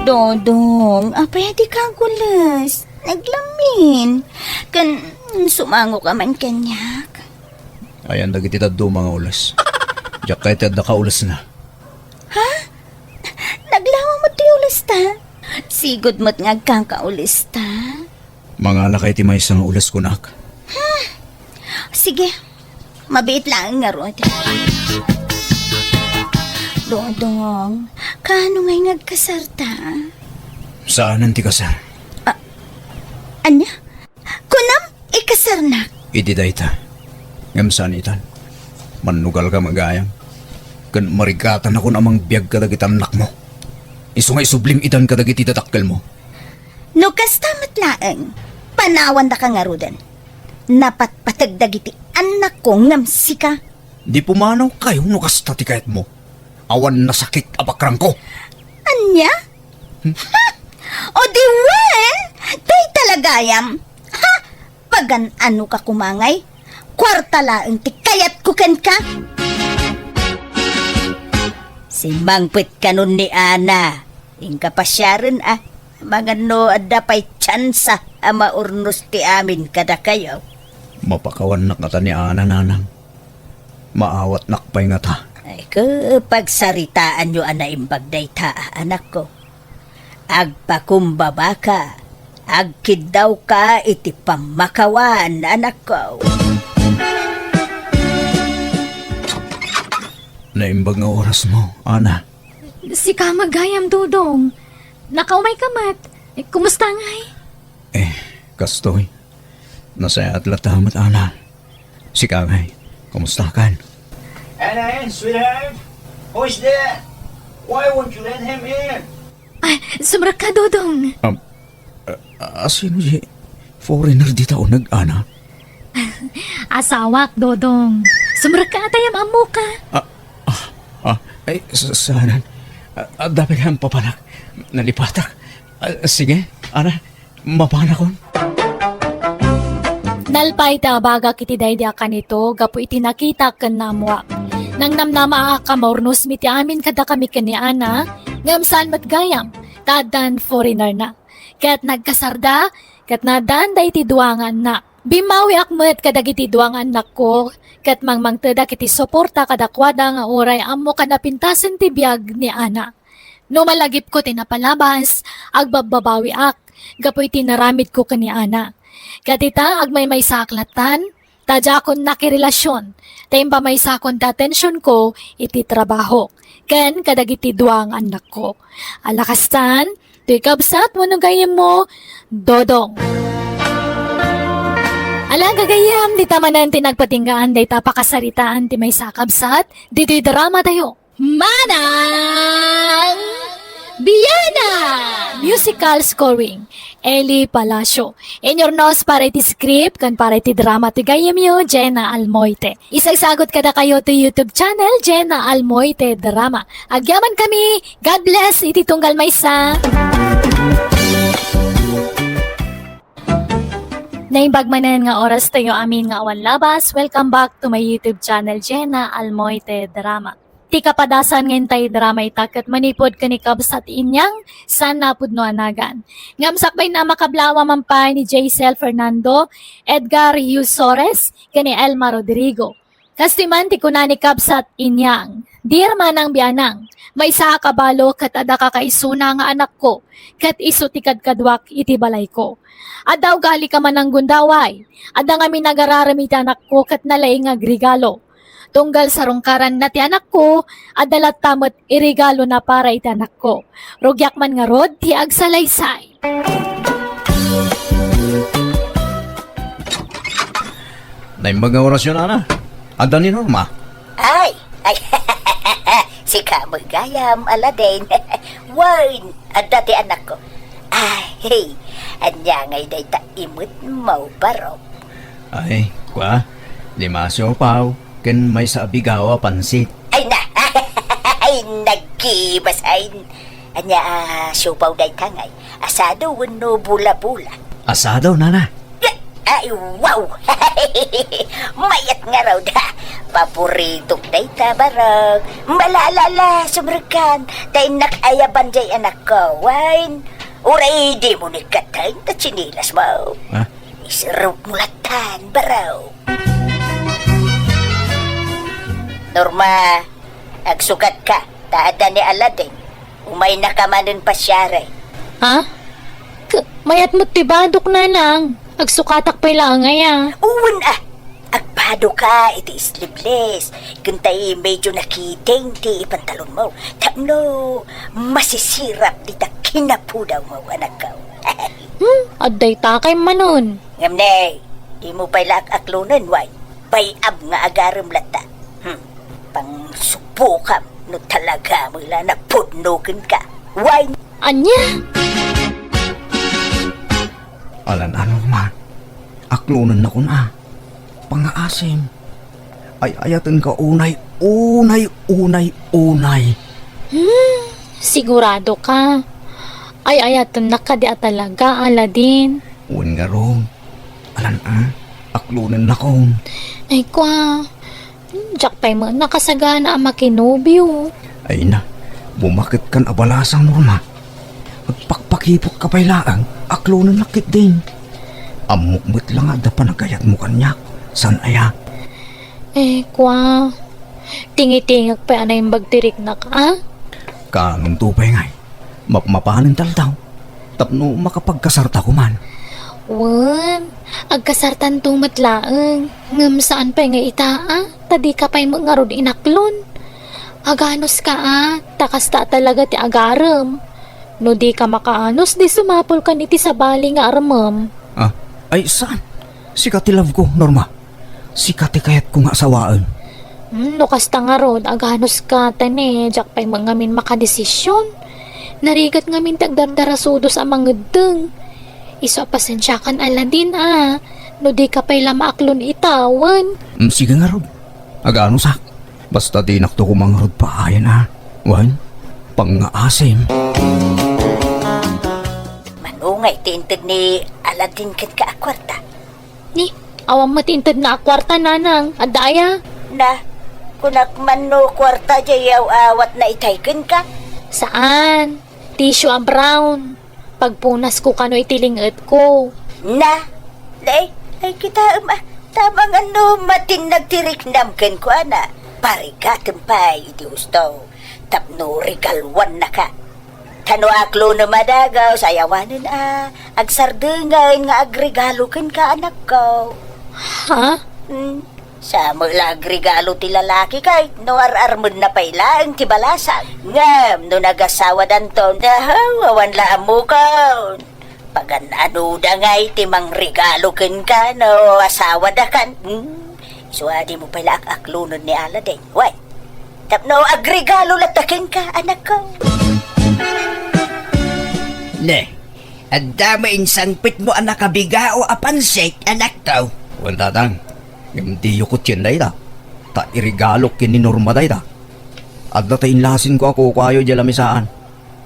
Dodong, apay a dika agules? Naglamin. Ken, sumangoka man kaniak. Ayan dagiti dadduma nga ules. Diak kayat ti adda kaulesna. Ha? Naglawa met ti ulesta? Sigud met nga agkakaulista. Mangalakay ti maysa nga ules kunak. Sige, mabiit laeng ngarud. Dodong, kaano ngay nga agkasarta? Saanen ti kasar? Ah, ania? Kunam, ikasarnak? Idi dayta. Ngem saan itan. Mannugalka met gayam. Ken marigatanakon a mangbiag kadagiti annakmo. Isu nga isublim itan kadagiti dadakkelmo. No kasta met laeng, panawandaka ngaruden. Napatpateg dagiti annakko ngem sika. Di pumanawkayo no kasta ti kayatmo. Awan nasakit a bakrangko. Ania? Hmm? Ha! O di wen, dayta la gayam. Ha! Pagan-anoka koma ngay? Kuarta laeng ti kayatko kenka. Simmangpet kanon ni Ana. Inka pasiaren a, amangan no adda pay tsansa a maurnos ti amin kadakayo. Mapakawannak ngata ni Ana, nanang. Maawatnak pay ngata. Ay, ke, pagsaritaanyo a naimbag dayta, anakko. Agpakumbabaka, agkiddawka iti pammakawan, anakko. Naimbag nga orasmo, Ana. Sika met gayam, Dodong. Nakaumayka met. Eh, kumusta ngay? Eh, kastoy. Nasayaat latta met, Ana. Sika ngay, kumustakan? Ana, sweetheart, who is there? Why won't you let him in? Ay, sumrekka, Dodong. Um, a, a, sino di foreigner dita uneg, Ana? Asawak, Dodong. Sumrekka, atayam ammoka. Ah, ah, ah, ay, sa-, saanan? Ah, ah, dapat nga ang papanak. Nalipatak. Ah, sige, Ana, mapanakon. Nalpay ti abagak iti daydi a kanito gapu iti nakitak ken naammoak. Nangnamnamaak a maurnosmi ti amin kadakami ken ni Ana, ngem saan met gayam, ta addan foreigner-na. Ket nagkasarda, ket naaddaanda iti dua nga annak. Bimmawiak met kadagiti dua nga annakko, ket mangmangtedak iti suporta kadakuada nga uray ammok a napintasen ti biag ni Ana. No malagipko ti napalabas, agbabbabawiak gapu iti naramidko ken ni Ana. Ket ita, agmaymaysaak lattan, ta diakon nakirelasion, ta impamaysakon ti atensionko iti trabaho, ken kadagiti dua nga annakko. Ala kastan, toy kabsat wenno gayyemmo, Dodong. Ala, gagayyem, dita manen ti nagpatinggaan dayta pakasaritaan ti maysa a kabsat, ditoy drama tayo. Manang Bianan! Musical scoring, Eli Palacio. Inyurnos para iti script ken para iti drama ti gayyemyo, Jenna Almoite. Isagsagut kadakayo ti YouTube channel, Jenna Almoite Drama. Agyamankami, God bless iti tunggal maysa. Naimbag manen nga oras tayo amin nga awan labas. Welcome back to my YouTube channel, Jenna Almoite Drama. Ti kapadasan nga intay drama ita ket manipud ken ni Kabsat Inyang, saan napudno a nagan. Ngem sakbay na, makablawa man pay ni Jaisel Fernando, Edgar Hugh Sores, ken ni Elma Rodrigo. Kastoy man ti kuna ni Kabsat Inyang, "Dear Manang Bianang, maysaak a balo ket adda kakaisuna nga anakko, ket isu ti kadkaduak iti balayko. Adda ugalika man a gundaway, adda ngamin agararem iti anakko ket nalaing nga agregalo. Tunggal sarungkaranna ti anakko, adda latta met iregalona para iti anakko. Rugiak man ngarud ti agsalaysay." Naimbag nga orasyon, Ana. Adda ni Norma? Ay, ay, sika met gayam, Aladen. Wen, adda ti anakko. Ay, ania ngay dayta imet mo, barok? Ay, kua, lima a siopaw, ken maysa a bigaw a pansit. Ay na, ay, nagkibas, ay. Ania a siopaw dayta ngay? Asado wenno bula-bula? Asado, nana. Ay, wow! Mayat ngarud, ha? Paboritok dayta, barok. Ala, ala, ala, sumrekkan. Ta innak ayaban jay anakko, wen. Uray dimo ni katen ta tsinelas mo. Ha? Isirupmo lattan, barok. Norma, agsukatka, ta adda ni Aladen. Umaynaka manen pasiaren. Ah? K-, mayat met ti badok, nanang. Agsukatak pay laeng aya. Wen, ah. Agbadoka iti sleeveless. Ken tay medyo nakiting ti pantalonmo. Tapno masisirap dita kinapudawmo, anakko. Hmm, adda itakay manen. Ngem ne, dimo pay la ak-aklonen, wen? Bay-ab nga agarem latta. Hmm, pangsubokam no talaga met la napudno kenka, wen? Ania? Alan-ano, Norma? Aklonennakon a. Pangngaasim. Ay-ayatenka unay, unay, unay, unay. Hmm, sigurado ka? Ay-ayatennak kadi a talaga, Aladin? Wen ngarud. Alan a, aklonennakon. Ay, kua. Diak pay met nakasagana a makinobio. Ay na, bumaketkan a balasang, Norma. Agpakpakipotka pay laeng, aklonennak ketdin. Ammok met la nga adda panagayatmo kaniak, saan aya? Eh, kua, tingitingek pay a naimbag ti riknak, a? Kaanonto pay ngay? Mapmapanen taldaw tapno makapagkasarta koma. Wen, agkasartanto met laeng, ngem saan pay nga ita, a, ta dika pay met ngarud inaklon. Aganuska a, ta kasta talaga ti agarem. No dika makaanus, di sumapulkan iti sabali nga armem. Ah, ay saan? Sika ti love ko, Norma. Sika ti kayatko nga asawaen. Hmm, no kasta ngarud, aganuska ta ne, diak pay met ngamin makadesisyon. Narigat ngamin ti agdardarasudos a mangeddeng. Isu a pasensiakan, Aladin, a, no dika pay la maaklon ita, wen. Hmm, sige ngarud. Aganusak. Basta dinakto koma ngarud paayen a. Wen, pangngaasim. Mano ngay ti inted ni Aladin kenka a kuarta? Ni, awan met intedna a kuarta, nanang. Adda aya? Na, kunak man no kuarta diay aw-awatna itay kenka? Saan. Tissue a brown. Pagpunasko kano iti ling-etko. Na, ay, ay, kitaem a, ta amangan no matinnag ti riknam kenkuana. Parigatem pay iti husto tapno regaluannaka. Ta no aklonem a dagus, ay awanen a agsardengen nga agregalo kenka, anakko. Ha? Hmm. Sa met la agregalo ti lalaki ket no ar-armenna pay laeng ti balasang. Ngem no nagasawadanton, ahaw, awan la ammokon. Pagan-anoda ngay ti mangregalo kenka no asawadakan? Hmm? Isu a dimo pay la ak-aklonen ni Aladin. Wen, tapno agregalo latta kenka, anakko. Ne, adda met insangpetmo a nakabigao a pansit, anakko. Wen, tatang, ngem diyo kutien dayta. Ta iregalok ken ni Norma dayta. Adda ta inlasinko a kukuayo idiay lamisaan.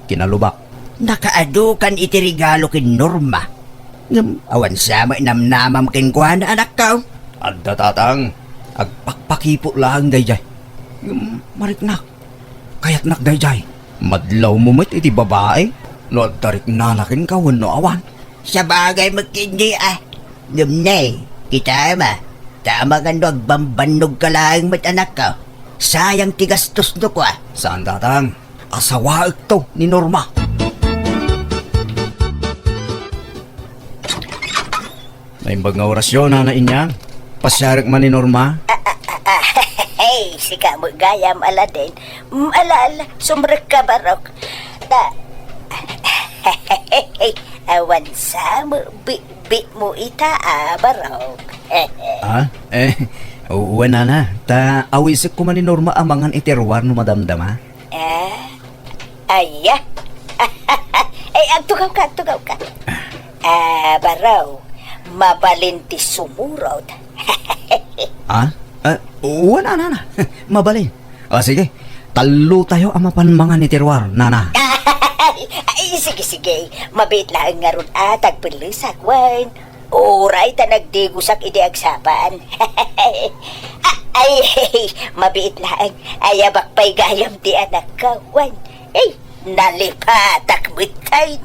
Kinalubak. Nakaadu kan iti regalo ken Norma. Ngem awan sa met namnamam kenkuana, anakko. Adda, tatang. Agpakpakipot laeng daydiay. Ngem mariknak. Kayatnak daydiay. Madlawmo met iti babai no adda riknana kenka wenno awan. Sabagay met ketdi a. Ngem ne, kitaem a, ta amangan no agbambannogka laeng met, anakko. Sayang ti gastosno, kua. Saan, tatang. Asawaekto ni Norma. Naimbag nga orasyo, Nana Inyang. Pasiarek man ni Norma. Ah, ah, ah, ah, hey, sika met gayam, Aladin. Mm, ala, ala, sumrekka, Barok. Ta, awan sa met bitbitmo ita, a, Barok. Ah, eh, wen, Nana. Ta awisekko man ni Norma a mangan iti ruar no madamdama. Ah, aya. Ay, agtugawka, agtugawka. Ah, Barok, mabalin ti sumurot. Ah? Ah, wen, Nana. Mabalin. Ah, sige. Tallotayo a mapan mangan iti ruar, Nana. Ay, sige, sige. Mabiit laeng ngarud a tagpellesak, wen. Uray ta nagdigusak idi agsapaan. Ay, mabiit laeng. Ayabak pay gayam ti anakko, wen. Ay, nalipatak metten.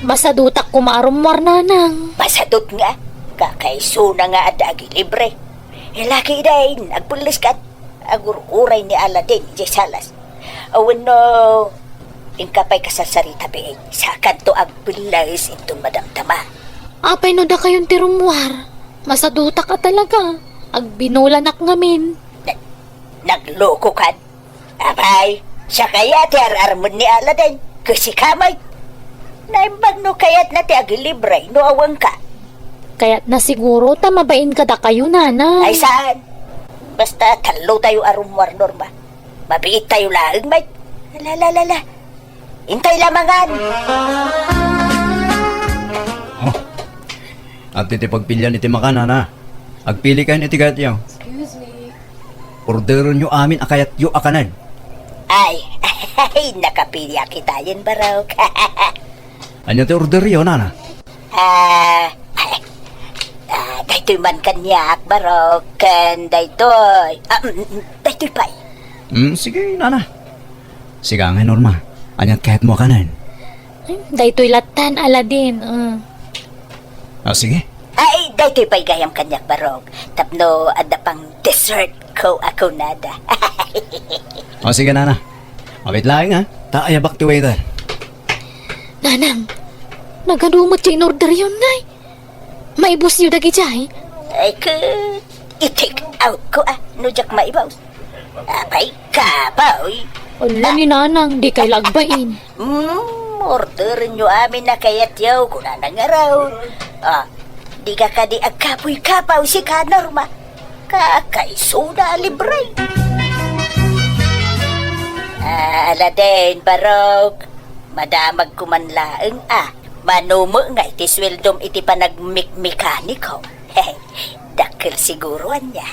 Masadutak koma a rummuar, Nanang. Masadut nga, kakaisuna nga adda agilibre. Laki dayn, agpelleskan. Agur-uray ni Aladin idiay salas. Wenno, Inka pay kasarsarita, be. Sakanto agpelles inton madamdama. Apay no dakayon ti rummuar? Masadutak a talaga. Agbinolanak ngamin. Na-, naglokokan? Apay, siak aya ti ar-armen ni Aladen. Ket sika met. Naimbag no kayatna ti agilibre no awanka. Kayatna siguro ta mabain kadakayo, Nana. Ay, saan? Basta tallotayo a rummuar, Norma. Mabiittayo laeng met. La, la, la, la. Intoy lamangan. Oh. Adda ti pagpilian iti makan, Nana. Agpilikayon iti kayatyo. Excuse me. Orderenyo amin a kayatyo a kanen. Ay, ay, nakapiliak itayen, Barok. Ania ti orderyo, Nana? Ah, ay, ah, daytoy man kaniak, Barok, ken daytoy. Ah, mm, mm, daytoy pay. Mm, sige, Nana. Sika ngay, Norma. Aniat kayatmo a kanen? Hmm, daytoy lattan, Aladen. Ah. Ah, sige. Ay, daytoy pay gayam kaniak, Barok. Tapno adda pang dessert ko a kunada. O, sige, Nana. Awit laeng, ha? Ta ayabak ti waiter. Nanang, nagadu met ti inorderyon, ngay? Maibusyo dagijay? Ay, ket, i-take out ko, ah, no diak maibus. Apay, kapoy. Ala ni Nanang, dikay la agbain. Hmm, orderenyo amin a kayatyo, kunana ngarud. Ah, dika kadi agkapoy-kapoy, sika, Norma. Kakaisuna a libre. Ah, Aladen, Barok. Madamagko man laeng, ah. Mano met ngay ti sueldom iti panagmikmekaniko? Dakkel siguro ania.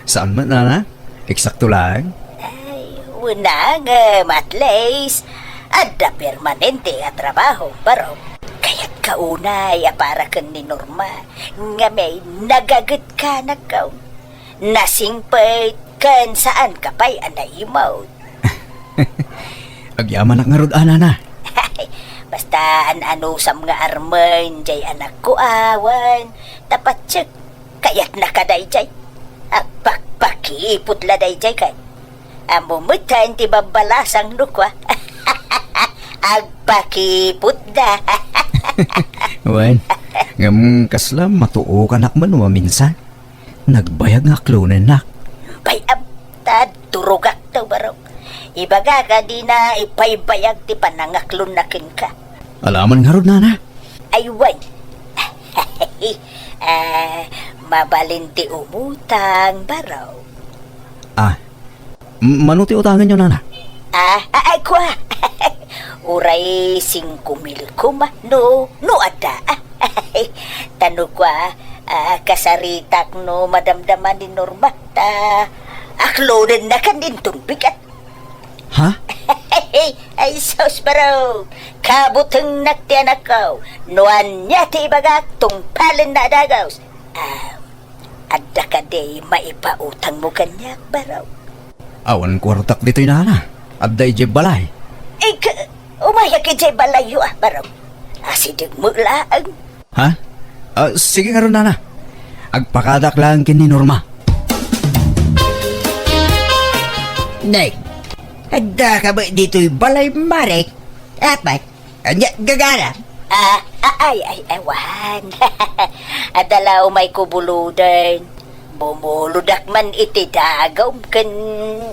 Saan met, Nana? Eksakto laeng? Ay, wen ngem, at least, adda permanente a trabaho, Barok. Kayatka unay a para ken ni Norma, ngem nagagetka, nagkaw. Nasingpet ken saanka pay a naimut. Agyamanak ngarud, Nana. Basta an-anusam nga armen jay anakko awan, ta patsek, kayatnaka dayjay. Agpakpakipot la dayjay kay. Ammo met ti babbalasang no kua. Agpakipot da. Wen, ngem kasla matuokanak man maminsan. Nagbayag nga aklonennak. Bay-am, ta durogak to, Barok. Ibagak a dina ipaybayag ti panangaklonna kenka. Alaman ngarud, Nana? Ay, wen. Ah, mabalin ti umutang, Barok. Ah, M-, mano ti utangenyo, Nana? Ah, ah, ay, kua. Uray singko mil koma, no, no adda. Ta no kua, ah, kasaritak no madamdama ni Norma, ta aklonennakan inton bigat. Ha? Ay, sus, Barok. Kabutengnak ti anakko. No ania ti ibagak, tungpalenna a dagus. Ah, Adda kadi maipautangmo kaniak, Barok? Awan kuartak ditoy, Nana. Adda idiay balay. Ig, umayak idiay balayyo, ah, Barok. Asidegmo laeng. Ha? Ah, sige ngarud, Nana. Agpakadak laeng ken ni Norma. Nay, adda ka ba ditoy balay, Mare? Apat. Ania, gagara? Ah, ah, ay, ay, awan. Adda la umayko buloden. Bumulodak man iti dagum ken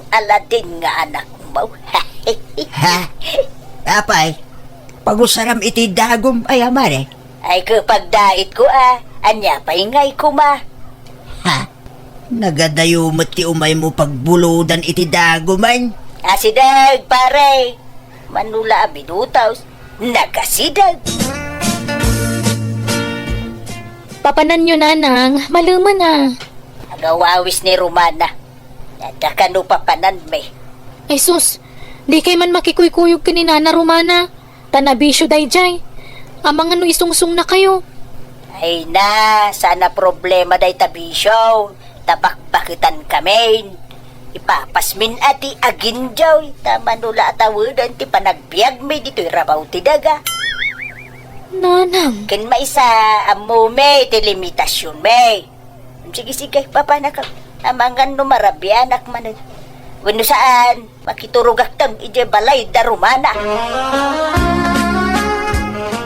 Aladen nga anakmo. Ha? Apay, pagusaram iti dagum aya, Mare? Ay, ket pagdaitko, ah. Ania pay ngay koma? Ha? Nagadayo met ti umaymo pagbulodan iti dagumen? Asideg, pare. Mano la a minutos, nagasideg. Papananyo, Nanang, malemen a. Agawawis ni Romana. Adda kano papananmi? Ay sus, dikay man makikuykuyog ken ni Nana Romana. Ta nabisyo dayjay. Amangan no isungsungnakayo. Ay na, saan a problema dayta bisyo. Ta bakbaketankamin. Ipapasmin a ti aginjoy, ta mano la a taweden ti panagbiagmi ditoy rabaw ti daga. Nanang. Ken maysa, ammomi ti limitasionmi. Sige, sige, papanaka. Amangan no marabianak manen. Wenno saan, makiturogakton idiay balay da Romana.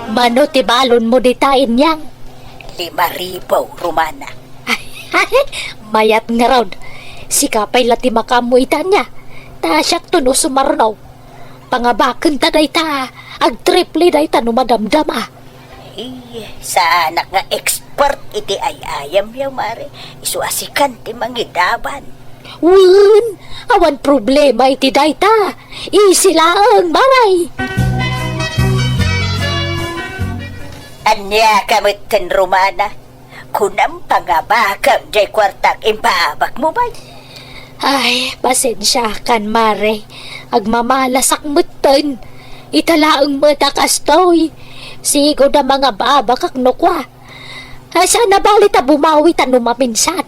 Mano ti balonmo dita, Inyang? Lima ribu, Romana. Mayat ngarud. Sika pay la ti makaammo ita ania. Ta siakto no sumarno. Pangabakenta dayta, agtriple dayta no madamdama. Ay, saanak nga expert iti ay-ayamyo, Mare. Isu a sikan ti mangidaban. Wen, awan problema iti dayta. Easy laeng, Mare. Ania ka metten, Romana? Kunam, pangabakem jay kuartak impaabakmo, bay. Ay, pasensiakan, Mare. Agmamalasak metten. Ita laeng met a kastoy. Sigud a mangababakak no kua. Ay, saan a bali ta bumawi ta no maminsan.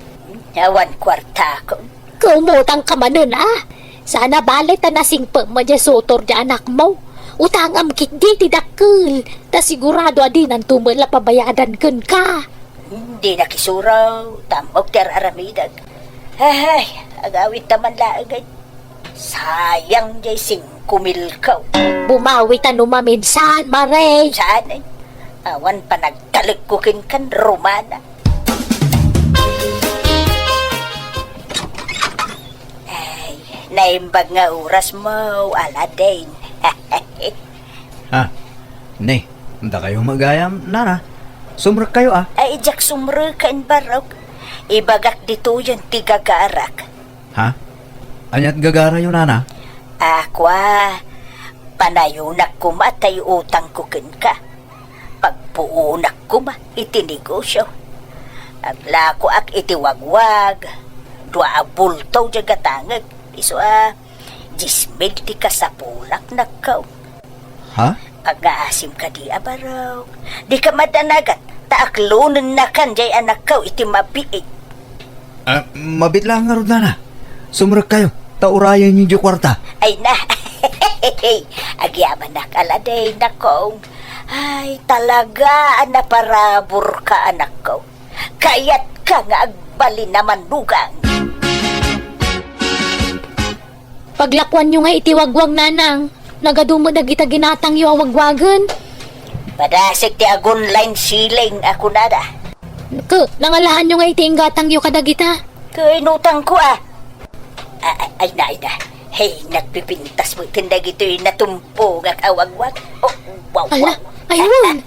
Awan kuartakon. Kaumutang ka manen, a? Saan a bali ta nasingpetmo jay sutor jay anakmo. Utangam ketdi ti dakkel. Ta sigurado a dinanto met la pabayadan kenka. Di nakisuro, ta ammok ti ar-aramidek. Ay, agawidta man laeng, ay. Sayang jay singko milko. Bumawi ta no maminsan, Mare. Saan, ay? Awan panagtalekko kenkan, Romana. Ay, naimbag nga orasmo, Aladin. Ha? Ne, dakayo met gayam, nana. Sumrekkayo, a? Ay, diak sumreken, barok. Ibagak ditoyen ti gagarak. Ha? Aniat gagarayo, nana? A, kua, panayonak koma tay utangko kenka. Pagpuonak koma iti negosio. Aglakoak iti wagwag. Dua a bulto jay gatangek. Isu a, dies mil ti kasapulak, nakkaw. Ha? Agngaasim kadi a barok. Dika madanagan, ta aklonennakan jay anakkaw iti mabiit. A, mabiit laeng ngarud, nana. Sumrekkayo, ta urayenyo jay kuarta. Ay na. Agyamanak, Aladin, nakkaw. Ay, talaga a naparaburka, anakko. Kayatka nga agbalin a mannugang. Paglakuanyo nga iti wagwag, nanang. Nagadu met dagita ginatangyo a wagwagen. Padasek ti agun-line ceiling a kunada. Ke, nangalaanyo nga iti inggatangyo kadagita? Ke, inutangko, a. A-, a-, ay na, ay na. Hey, nagpipintas met ken dagitoy natumpongak a wagwag. Oh, wow, ala, wow. Aywan.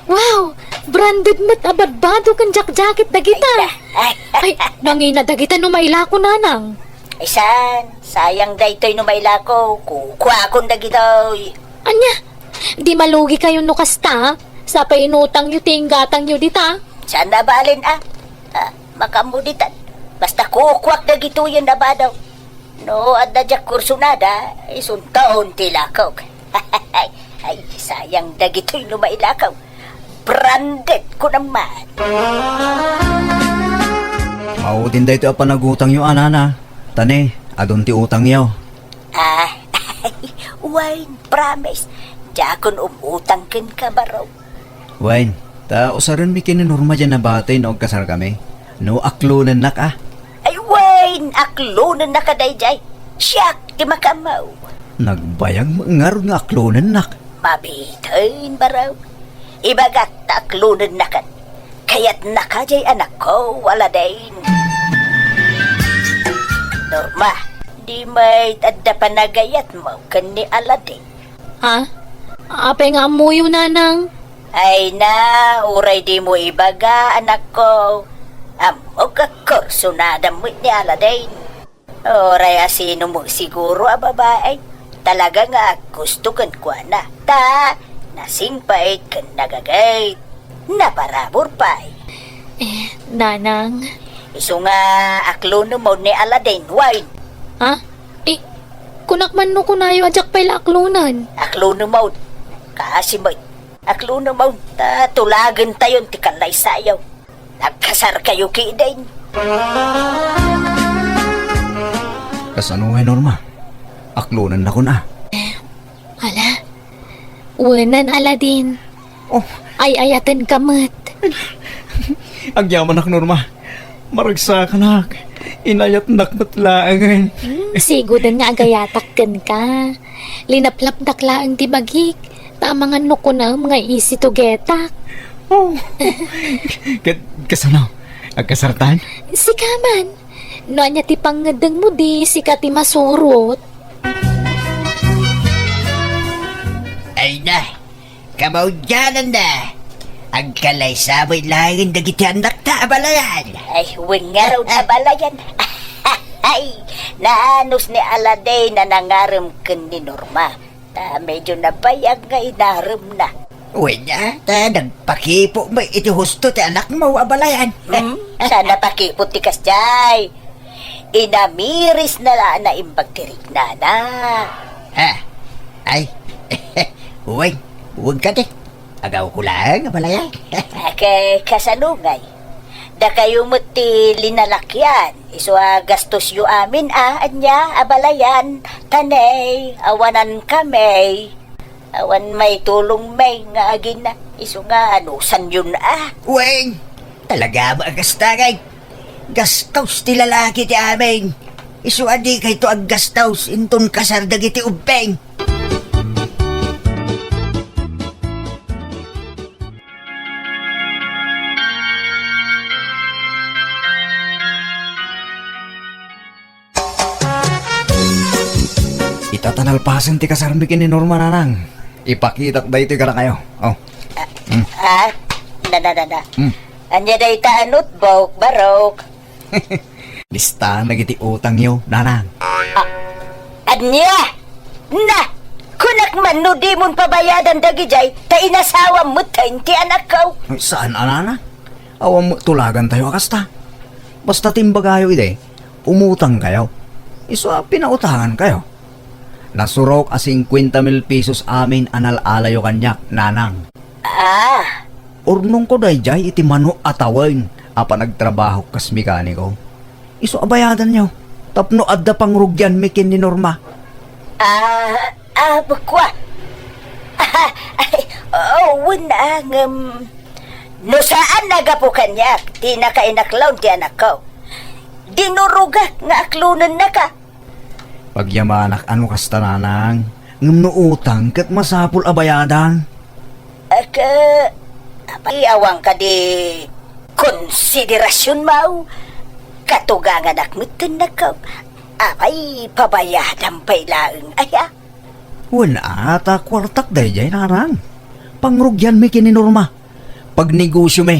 Wow, branded met a badbado ken jakjakit dagita. Ay, ay. Ay, nangina dagita no mailako, nanang. Ay, saan? Sayang daytoy no mailako. Kukuakon dagitoy. Ania? Di malugikayo no kasta, a? Sapay inutangyo ti inggatangyo dita. Saan a balin, a? A, makaammo ditan. Basta kukuak dagitoyen a bado. No adda diak kursunada, isunton ti lakok. Ay, sayang dagitoy no mailakaw. Branded ko naman. Maudin daytoy a panagutangyo, a, nana. Ta ne, adun ti utangyo. A, wen, promise. Diakon umutang kenka, baro. Wen, ta usarenmi ken ni Norma diay nabati no agkasarkami. No aklonennak, a. Ay, wen, aklonennaka daydiay. Siak ti makaammo. Nagbayag met ngarud nga aklonennak. Mabiten, baro. Ibagak ta aklonennakan. Kayatnaka diay anakko, Aladin. Norma, di met adda panagayatmo ken ni Aladin? Ha? Apay nga ammoyo, nanang? Ay na, uray dimo ibaga, anakko. Ammok a kursunada met ni Aladin. Uray a sino met siguro a babai, talaga nga aggusto kenkuana. Ta, nasingpet ken nagagayt. Naparabur pay. Eh, nanang. Isu nga aklonem ni Aladin, wen. Ha? Eh, kunak man no kunayo a diak pay la aklonen. Aklonem, kaasi met. Aklonem, ta tulagentayon ti kallaysayo. Nagkasarkayo ketdin. Kasano ngay, Norma? Aklonennakon, a. Ala, wenen, Aladin. Oh. Ay-ayatenka met. Agyamanak, Norma. Maragsakanak. Inayatnak met laengen. Hmm, siguden nga agayatak kenka. Linaplapdak laeng ti bagik, ta amangan no kunaem nga easy to getak. Oh. Ket kasano? Agkasartan? Sika man. No ania ti pangngeddengmo, di sika ti masurot. Ay na, kamaudiananna. Agkalaysa met laengen dagiti annakta, abalayan. Ay, wen ngarud, abalayan. Ay, naanus ni Aladen a nangarem ken ni Norma. Ta medyo nabayag nga inaremna. Wen, a, ta nagpakipo met iti husto ti anakmo, abalayan. Hmm? Saan a pakipot ti kasdiay? Inamirisna la a naimbag ti riknana. Ha? Ay, wen, wen kadi. Agawko laeng, abalayan. Ket kasano ngay? Dakayo met ti linalakian, isu a gastosyo amin a, ania, abalayan, ta ne, awanan kami. Awan maitulong met nga agina, isu nga anusanyon a. Wen, talaga met a kasta ngay. Gastos ti lalaki ti amin. Isu a dikayto aggastos inton kasar dagiti ubbing. Ita ta nalpasen ti kasarmi ken ni Norma, nanang. Ipakitak daytoy kadakayo. Oh. Hmm. Ah, na, na, na, na. Hmm. Ania dayta a notebook, barok? Listahan dagiti utangyo, nanang. Ah, ania? Na, kunak man no dimon pabayadan dagidiay, ta inasawam met ti anakko. Ay, saan a, nanang? Awan met tulagantayo a kasta. Basta ti imbagayo idi, umutangkayo. Isu a pinautangankayo. Nasurok a singkuenta mil pesos amin a nal-alayo kaniak, nanang. Ah. Urnongko daydiay iti mano a tawen a panagtrabahok kas mekaniko. Isu a bayadanyo tapno adda pangrugianmi ken ni Norma. Ah, ah, kua. Ah, ay, oh, wen a, ngem no saan a gapu kaniak ti nakainaklaw ti anakko, dinurogak nga aklonennaka. Pagyamanak a no kasta, nanang, ngem no utang ket masapul a bayadan. Ket, apay, awan kadi konsiderasionmo? Katuganganak metten, anakko. Apay, pabayadam pay laeng aya? Wen a, ta kuartak daydiay, nanang. Pangrugianmi ken ni Norma. Pagnegosiomi.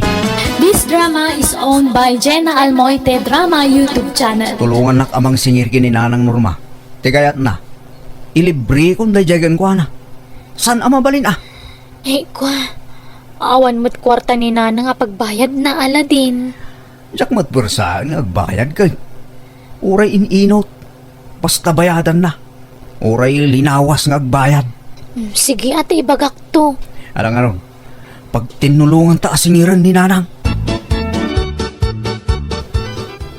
This drama is owned by Jenna Almoite Drama YouTube channel. Tulongannak a mangsingir ken ni Nanang Norma. Ti kayatna, ilibrekon daydiay kenkuana. Saan a mabalin a? Eh, kua, awan met kuarta ni Nanang a pagbayadna, Aladdin. Diak met puersaen nga agbayad ket uray in-inut, basta bayadanna. Uray linawas nga agbayad. Hmm, sige, ata ibagakto. Ala ngarud, pagtinnulonganta a singiren ni Nanang.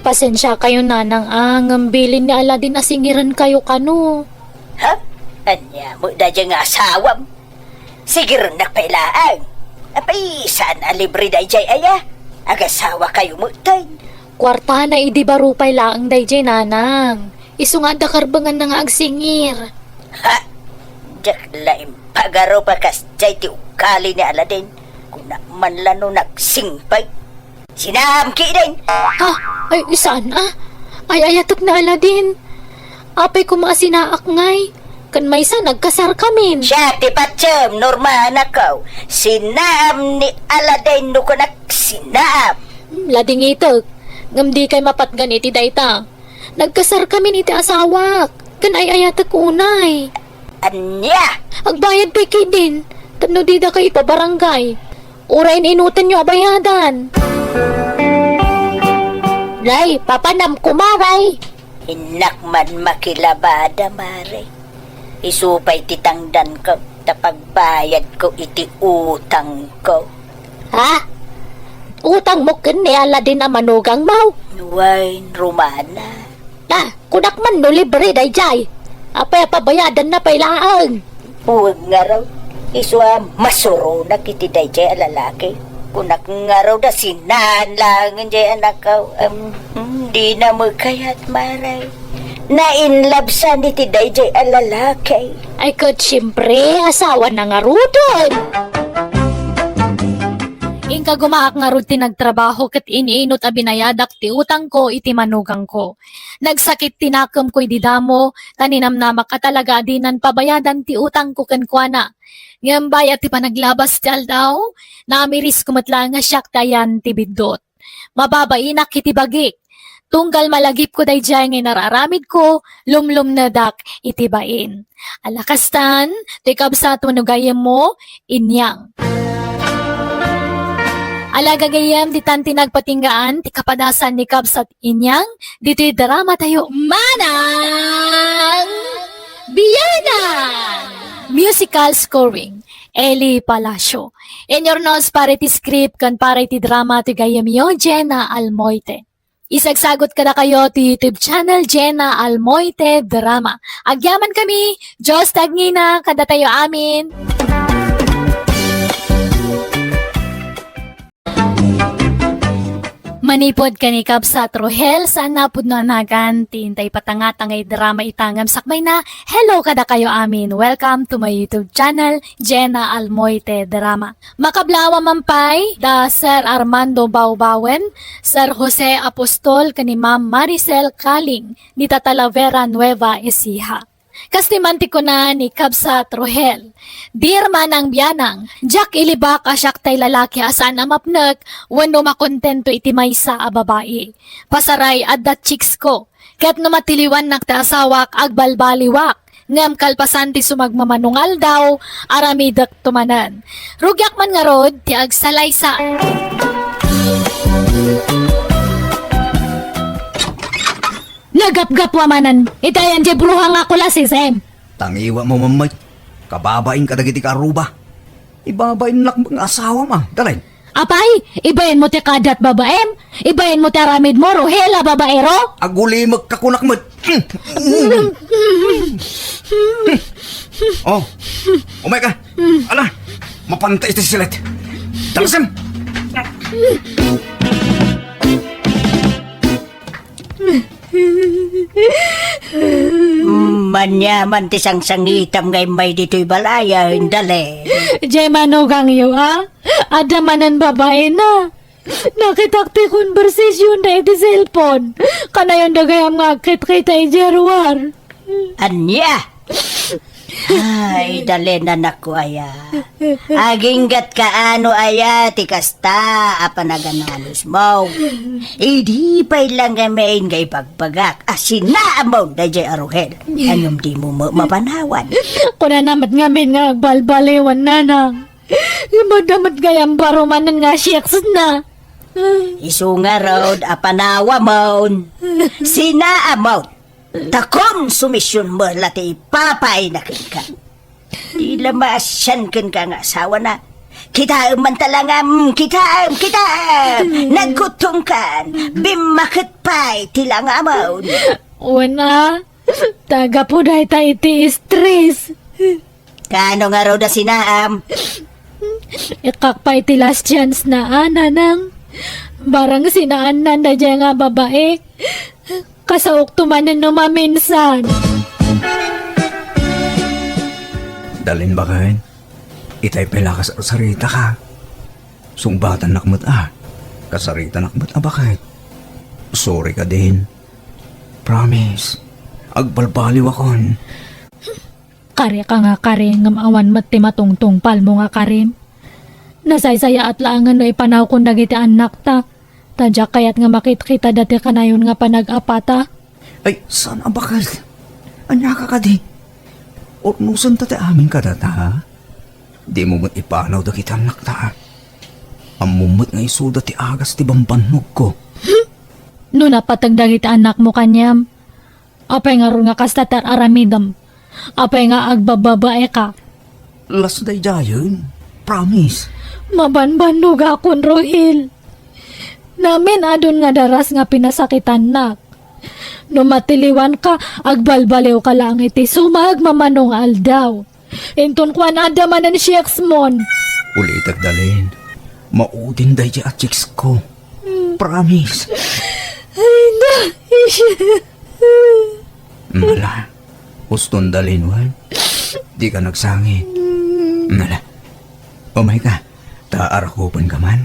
Pasensiakayo, Nanang, a, ngem bilin ni Aladdin a singirenkayo kano. Ha? Ania met daydiay nga asawam? Sigirennak pay laeng. Apay, saan a libre daydiay aya? Agasawakayo metten. Kuartana idi baro pay laeng daydiay, Nanang. Isu nga adda karbenganna nga agsingir. Ha? Diak la impagarup a kasdiay ti ugali ni Aladdin. Kunak man la no nagsingpet. Sinaam ketdin. Ha? Ay, saan a? Ay-ayatek ni Aladdin. Apay koma a sinaak ngay? Ken maysa nagkasarkamin. Siak ti patiem, Norma, anakko. Sinaam ni Aladdin no kunak sinaam. Hmm, ladingitek. Ngem dikay mapatgan iti dayta. Nagkasarkamin iti asawak, ken ay-ayatek unay. Ania? Agbayad pay ketdin, tapno didakay ipabarangay. Uray in-inutenyo a bayadan. Nay, papanam koma, Nay. Innak man makilabada, Mare. Isu pay ti tangdanko, ta pagbayadko iti utangko. Ha? Utangmo ken ni Aladdin a manugangmo? Wen, Romana. Ah, kunak man no libre daydiay. Apay a pabayadanna pay laeng? Wen ngarud, isu a masuronak iti daydiay a lalaki. Kunak ngarud a sinaan laengen jay anakko, em, hmm, dina met kayat, Mare. Na-in love san iti dayjay a lalaki. Ay, ket siempre, asawana ngaruden. Inka gumaak ngarud ti nagtrabaho ket iniinut a binayadak ti utangko iti manugangko. Nagsakit ti nakemko idi damo, ta ninamnamak a talaga a dinan pabayadan ti utangko kenkuana. Ngem bayat ti panaglabas ti aldaw, namirisko met laeng a siak ti ayan ti biddut. Mababainak iti bagik. Tunggal malagipko daydiay nga inararamidko, lumlumnedak iti bain. Ala kastan, ti kabsat wenno gayyemmo, Inyang. Ala gagayyem, ditan ti nagpatinggaan ti kapadasan ni kabsat Inyang, ditoy drama tayo, Manang Biyanan! Musical scoring, Eli Palacio. Inurnos para iti script ken para iti drama ti gayyemyo, Jenna Almoite. Isagsagot kadakayo ti YouTube channel, Jenna Almoite Drama. Agyaman kami, Diyos ti agngina kadatayo amin. Manipud ken ni kabsat Rohel, saan a pudno a nagan ti intay patangtangay drama ita ngem sakbayna, hello kadakayo amin. Welcome to my YouTube channel, Jenna Almoite Drama. Makablawa man pay da Sir Armando Baubawen, Sir Jose Apostol, ken ni Ma'am Maricel Kaling, dita Talavera, Nueva Ecija. Kastoy man ti kuna ni kabsat Rohel, "Dear Manang Biyanang, diak ilibak a siak tay lalaki a saan a mapnek wenno makontento iti maysa a babai. Pasaray, adda chicks ko. Ket no matiliwannak ti asawak, agbalbaliwak. Ngem kalpasan ti sumagmamano nga aldaw, aramidekto manen. Rugiak man ngarud ti agsalaysa." Nagapgapwa manen iti ayan diay bruha nga kulasisem. Tangiwa mo, Mammay. Kababain kadagiti kaarruba. Ibabainnak nga asawam, a, Dalin. Apay, ibain mo ti kadat babaem? Ibain mo ti aramid mo, Rohel a babaero? Agulimek ka kunak met. Oh, umay ka. Ala, mapanta iti silet. Talasem. Maniaman ti sangsangitam nga immay ditoy balay, a, Dalin. Diay manugangyo, a? Adda manen babaina. Nakitak ti conversation da iti cellphone. Kanayon da gayam nga agkitkita idiay ruar. Ania? Ay, Dalin, anakko aya. Aginggat kaano aya ti kasta a panagananusmo. Idi pay lang nga main nga ibagbagak a sinaamon daydiay a Rohel. Ngem dimo ma-, mapanawan. Kunana met ngamin nga agbalbaliwan, nanang. Ngem adda met gayam baro manen nga siksna. Isu ngarud a panawamon. Sinaamon. Ta konsumision met la ti ipapayna kenka. Di la maasian kenka nga asawana. Kitaem man ta la nga, mm, kitaem, kitaem. Nagkuttongkan. Bimmaket pay ti langamon. Wen a, ta gapu dayta iti stress. Kaano ngarud a sinaam? Ikkak pay ti last chance na, a, nanang. Barang sinaannan daydiay nga babai, kasaokto manen no maminsan. Dalin, baket, itay pay la kasarsarita ka. Sungbatannak met a. Kasaritanak met a, baket. Sorry ka, Din. Promise. Agbalbaliwakon. Kari ka nga kari, ngem awan met ti matungtungpalmo nga karim. Nasaysayaat laengen no ipanawkon dagiti annakta, ta diak kayat nga makitkitada ti kanayon nga panag-apata. Ay, saan a baket? Ania ka kadi? Urnosenta ti amin kadata, ha? Dimo met ipanaw dagiti annakta, ha? Ammom met nga isuda ti agas ti bambannogko. No napateg dagiti annakmo kaniam, apay ngarud nga kasta ti ar-aramidem? Apay nga agbababaeka? Las daydiayen. Promise. Mabanbannogakon, Rohel. Namin-adun nga daras nga pinasakitannak. No matiliwanka, agbalbaliwka laeng iti sumagmamano nga aldaw. Inton kuan, adda manen siksmon. Ulitek, Dalin. Maudin daydi a chicks ko. Promise. Ay, na. Mala, uston dalin wen. Di ka nagsangit. Mala, umay ka. Ta arakupen ka man.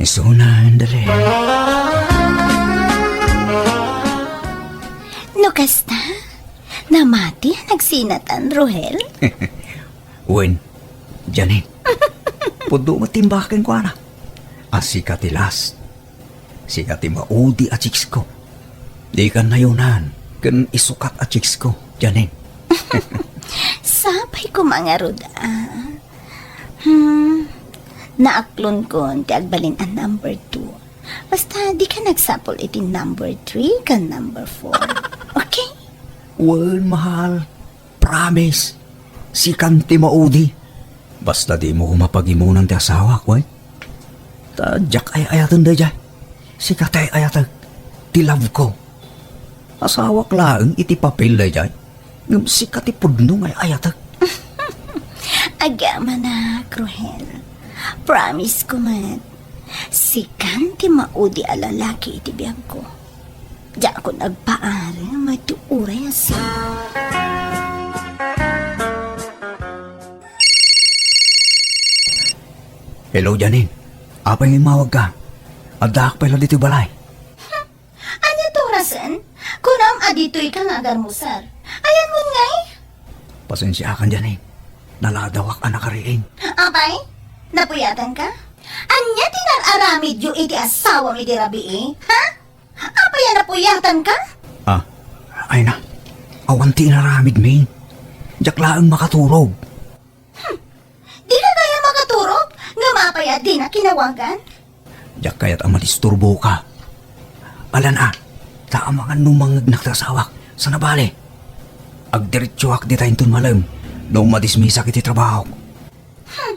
Isunan, dali. No kasta, namati a nagsinatan, Rohel? Wen, Janine. Pudno met ti imbag kenkuana. A sika ti last. Sika ti maudi a chicks ko. Di ka nayonan ken isukat a chicks ko, Janine. Sapay koma ngarud, a. Hmm, naaklonkon ti agbalin a number two. Basta di ka nagsapul iti number three ken number four. Okay? Wen, mahal. Promise, sikan ti maudi. Basta dimo koma pagimonan ti asawak, wen? Ta diak ay-ayaten daydiay. Sika ti ay-ayatek, ti love ko. Asawak laeng iti papel daydiay, ngem sika ti pudno nga ay-ayatek. Agyamanak, Rohel. Promise ko met, sikan ti maudi a lalaki iti biagko. Diakon agpaarem a ti uray a sa- Hello, Janine. Apay nga immawagka? Addaak pay la ditoy balay. Ania ti orasen? Kunam a ditoyka nga agarmusar. Ayanmon ngay? Pasensiakan, Janine. Naladawak a nakariing. Apay? Napuyatanka? Ania ti nar-aramidyo iti asawam idi rabii? Ha? Apay a napuyatanka? Ah, ay na. Awan ti inaramidmi. Diak laeng makaturog. Hmm. Dika gayam makaturog? Ngem apay a dina kinawagan? Diak kayat a madisturboka. Alan a, ta amangan no mangngegnak ti asawak. Sana bale, agdiretsoak dita inton malem no madismisak iti trabahok. Hmm.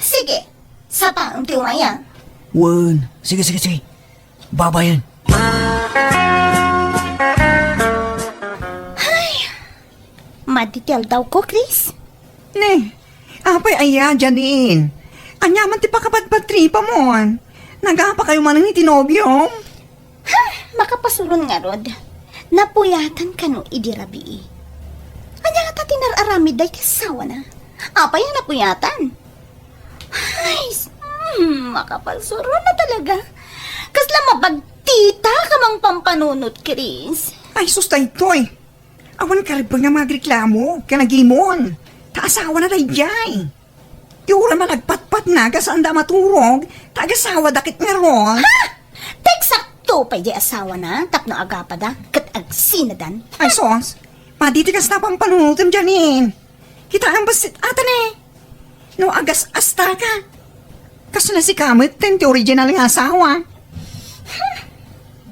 Sige, sapaem ti umay a. Wen, sige, sige, sige. Babayen. Ay, madi ti aldawko, Chris. Ne, apay aya, Janine? Ania man ti pakapadpadtripamon? Nagapakayo manen iti nobiom? Ha, makapasuron ngarud. Napuyatan kano idi rabii. Ania ngata ti nar-aramid daydi asawana? Apay a napuyatan? Ay, s-, hmm, makapasuron na talaga. Kasla mabagtita ka mang pampanunot, Chris. Ay, sus, daytoy. Awan karibeng nga magreklamo ken agimon. Ta asawana daydiay. Ti uray man agpatpatna, kas saanda a maturog, ta agasawada ket ngarud. Ha? Ta eksakto pay di asawana tapno agapada ket agsinadan. Ay, sus. Madi ti kasta a pampanunot, Janine. Kitaem bassit ata ne. No agas-asta ka. Kasla sika met ti original nga asawa.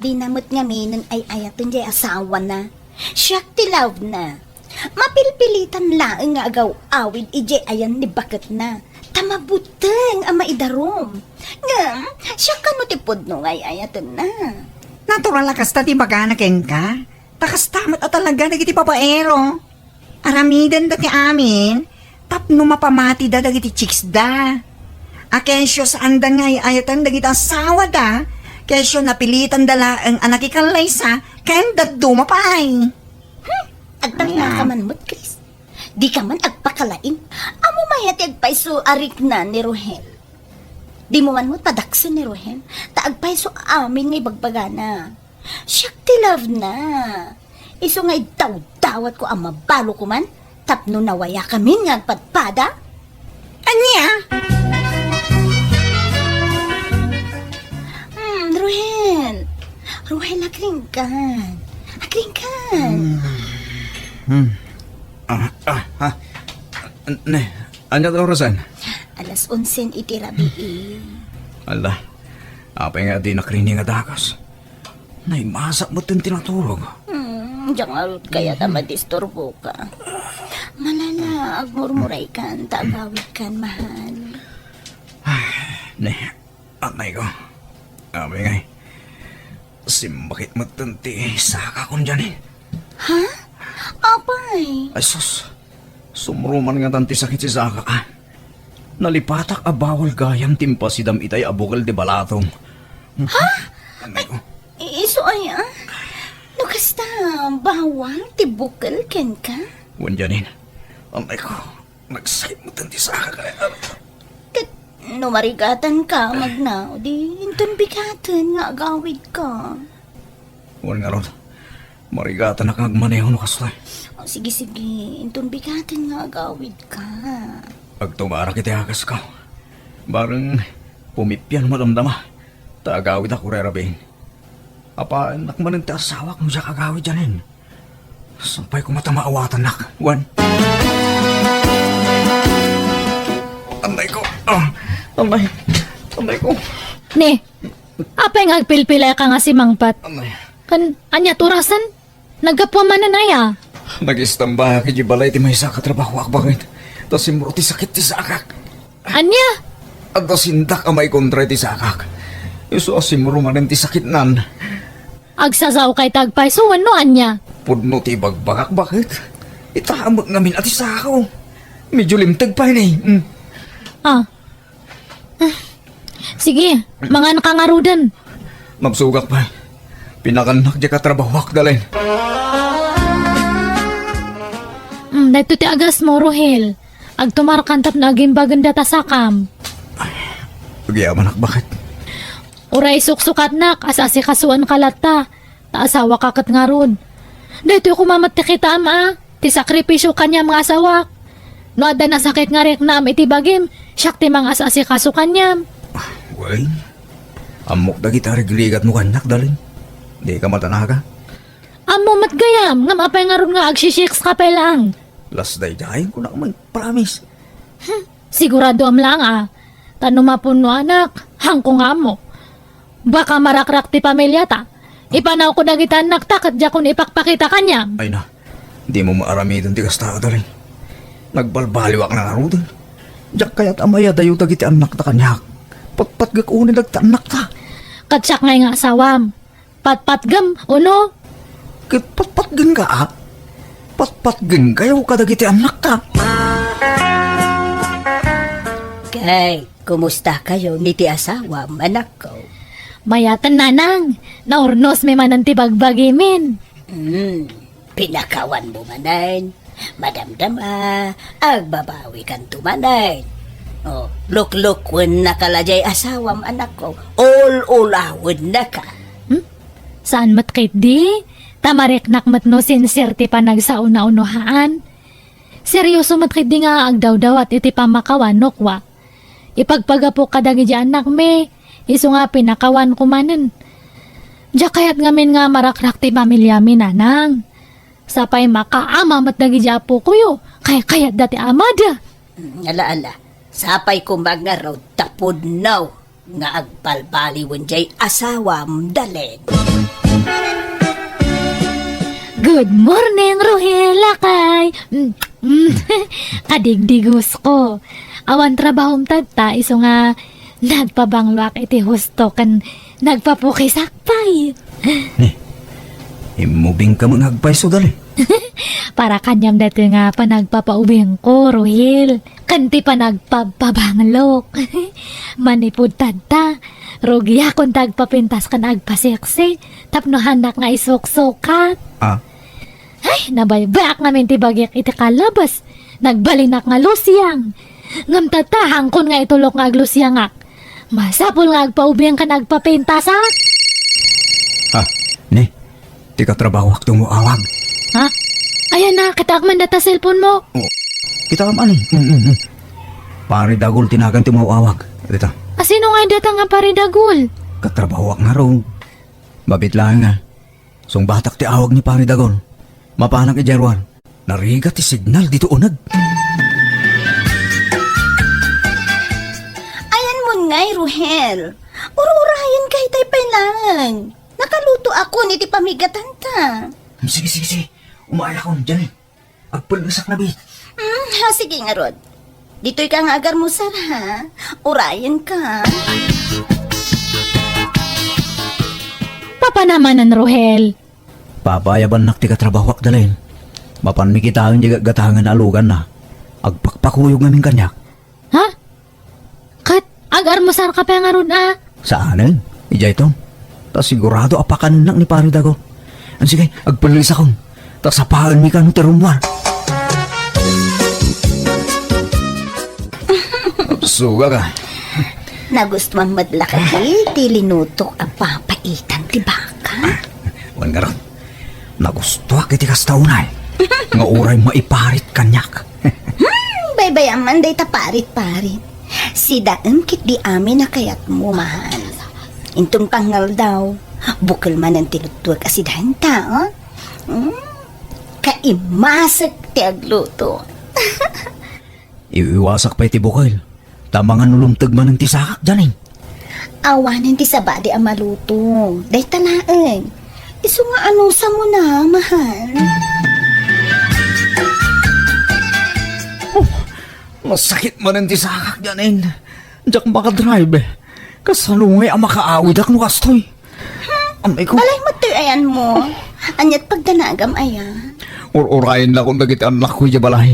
Dina met ngamin ay-ayaten jay asawana. Siak ti love na. Mapilpilitan laeng nga agaw-awid idiay ayan ni baketna. Ta mabuteng a maidarum. Ngem, siak kano ti pudno nga ay-ayatenna. Natural a kasta ti ibagana kenka. Ta kasta met a talaga dagiti babaero. Aramidenda ti amin tapno mapamatida dagiti chicksda. A kesyo saanda nga ay-ayatan dagiti asawada, kesyo napilitanda laeng a nakikallaysa ken dadduma pay. Hmm, agtalna ka man met, Chris. Di ka man agpakalaing. Ammom aya ti agpayso a rikna ni Rohel? Dimo man met padaksen ni Rohel, ta agpayso amin nga ibagbagana. Siak ti love na. Isu nga idawdawatko a mabalo koman tapno nawayakamin nga agpadpada. Ania? Hmm, Ruhel. Ruhel, agringkan. Agringkan. Hmm. Hmm. Ah, ah, ah. Ne, ania ti orasan? Alas onsen iti rabii. Ala, apay nga di nakrini nga dagus? Naimasak met ti naturog. Hmm, diak ngarud kayat a madisturboka. Malala, agmurmuraykan, ta agawidkan, mahal. Ay, ne, atay ko. Apay ngay, simbakit met ti sakakon, Janine. Ha? Apay? Ay, sus. Sumruman ngatan ti sakit ti sakak, a. Nalipatak a bawal gayam ti impasidam itay a bukel ti balatom. Ha? Ay, ko. I-, isu aya? No kasta, bawal ti bukel kenka? Wen, Janine. Amay ko, nagsaymo ti saka kay Kat no marigatan ka, magna, di inton bigaten nga agawid ka. Wen ngarud, marigatanak nga agmaneho no kastoy. O, sige, sige. Inton bigaten nga agawid ka. Agtumarak iti akasko. Bareng pumipian madamdama. Ta agawidak uray rabiin. Apaannak manen ti asawak no diak agawid, Janine. Sapay koma ta maawatannak, wen. Anay ko. Ah, anay. Anay ko. Ne, apay nga agpilpilay ka nga simangpet? Anay. Kan, ania ti orasen? Naggapuam manen aya? Nagistamba idiay balay ti maysa a katrabahoak, baket ta simro ti sakit ti sakak. Ania? Adda sindak a maikontra iti sakak. Isu a simro manen ti sakitnan. Agsasao kay ta agpayso wenno ania? Pudno ti ibagbagak, baket. Ita met ngamin a ti sako. Medyo limteg pay ni. Mm. Ah. Ah. Sige, mangan ka ngaruden. Mabsogak pay. Pinakannak diay katrabahoak, Dalin. Mm, daytoy ti agasmo, Rohel. Agtumarkan tapno agimbagen data sakam. Agyamanak, baket. Uray suksukatnak, as-asikasuan ka latta. Ta asawaka ket ngarud. Daytoy koma met ti kitaem a ti sakripisio kaniam nga asawak. No adda nasakit nga riknam iti bagim, siak ti mangas-asikaso kaniam. Wen, ammok dagiti arigrigatmo kaniak, Dalin. Dika matanaga. Ammo met gayam, ngem apay ngarud nga agsisiks ka pay laeng? Las daydiay, kunak man, promise. Hmm, siguradoam laeng a. Ta no mapunnoanak, haanko nga ammo. Baka marakrak ti pamiliata. Ipanawko dagiti annakta ket diakon ipakpakita kaniam. Ay na, dimo maaramiden ti kasta, Dalin. Nagbalbaliwak na ngaruden. Diak kayat a mayadayo dagiti annakta kaniak. Patpatgek unay dagiti annakta. Ket siak ngay nga asawam. Patpatgem, uno? Ket patpatgenka, a? Patpatgenkayo kadagiti annakta. Kay, kumustakayo iti asawam, anakko? Mayaten, nanang. Naurnosmi manen ti bagbagimin. Hmm, pinakawanmo manen. Madamdama, agbabawikanto manen. O, luklukwen naka la diay asawam, anakko. Ul-ulawennaka. Hmm? Saan met ketdi? Ta mariknak met no sincere ti panagsao-unohaan. Serioso met ketdi nga agdawdawat iti pammakawan no kua. Ipagpagapok kadagiti annakmi, isu nga pinakawanko manen. Diak kayat ngamin nga marakrak ti pamiliami, nanang. Sapay makaama met dagiti apokoyo, kaykayatda ti amada. Mm, ala, ala. Sapay koma ngarud ta pudno nga agbalbaliwen diay asawam, Dalin. Good morning, Rohel, lakay. Mm, mm. Kadigdigosko. Awan trabahom tatta, isu nga nagpabangloak iti husto ken nagpapukisak pay. Ni, immubingka met nga agpayso, Dalin. Para kaniam daytoy nga panagpapaubingko, Rohel. Ken ti panagpabpabanglok. Manipud tatta, rugiakon ta agpapintas ken agpaseksi tapno haannak nga isuksukat. Ah? Ay, nabaybayak ngamin ti bagik iti kalabas. Nagbalinak nga lusiang. Ngem tatta, haankon nga itulok nga aglusiangak. Masapul nga agpaubing ken agpapintasak. Ah, ni, ti katrabahoak ti umaw-awag. Ha? Ayan na, kitaak man data cellphone mo. Oh, kitaam ani? Mm, mm, mm. Pari Dagul ti nagan ti umaw-awag. Dita. A, sino nga data nga Pari Dagul? Katrabahoak ngarud. Mabit laeng nga. Sungbatak ti awag ni Pari Dagul. Mapanak idiay ruar. Narigat ti signal ditoy uneg. Ayanmon ngay, Rohel. Ur-urayenka itay pay laeng. Nakalutoakon iti pamigatanta. Sige, sige, sige. Umayakon, Janine. Agpellesak na, bit. Mm, ha, sige ngarud. Ditoyka nga agarmusar, ha? Urayenka. Papanamanen, Rohel. Papaayabannak ti katrabahoak, Dalin. Mapanmi kitaen diay gatgatangen a luganna. Agpakpakuyog ngamin kaniak. Ha? Agarmusar ka pay ngarud, a? Saanen? Idiay to. Ta sigurado a pakanennak ni Pari Dago. An sige, agpellisakon. Ta sapaenmi kano ti rummuar. Suga ka. Nagustuam met la kadi ti linutok a papaitan ti baka? Wen ngarud, nagustuak iti kasta unay. Nga uray maiparit kaniak. Hmm, baybay-am man dayta parit-parit. Sidaem ketdi amin a kayatmo, mahal. Inton pangngaldaw, bukel manen ti luttuek a sidaenta, oh? Hmm, kaimasek ti agluto. Iwiwasak pay ti bukel. Ta mangan no lumteg manen ti sakak, Janine. Awanen ti sabali a maluto. Dayta laeng. Isu nga anusam na, mahal. Oh, masakit manen ti sakak, Janine. Diak makadrive. Kasano ngay a makaawidak no kastoy? Amay ko. Balay met toy ayanmo. Aniat pagdanagam aya? Ur-urayen la kon dagiti annakko idiay balay.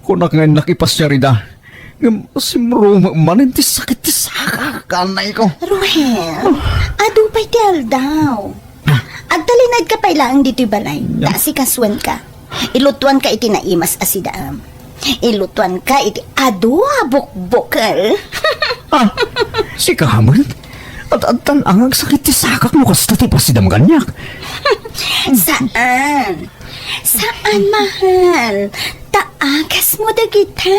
Kunak nga innak ipasiar ida. Ngem simrumem manen ti sakit ti sakak, anay ko. Ruhel, adu pay ti aldaw. Ah. Agtalinaedka pay laeng ditoy balay. Yam. Ta asikasuenka. Ilutuanka iti naimas a sidaem. Ilutuanka iti adu a bukbukel. Ah, sika met? Ad-adtan a nga agsakit ti sakak no kasta ti pasidam kaniak. Saan? Saan, mahal? Ta agasmo dagita.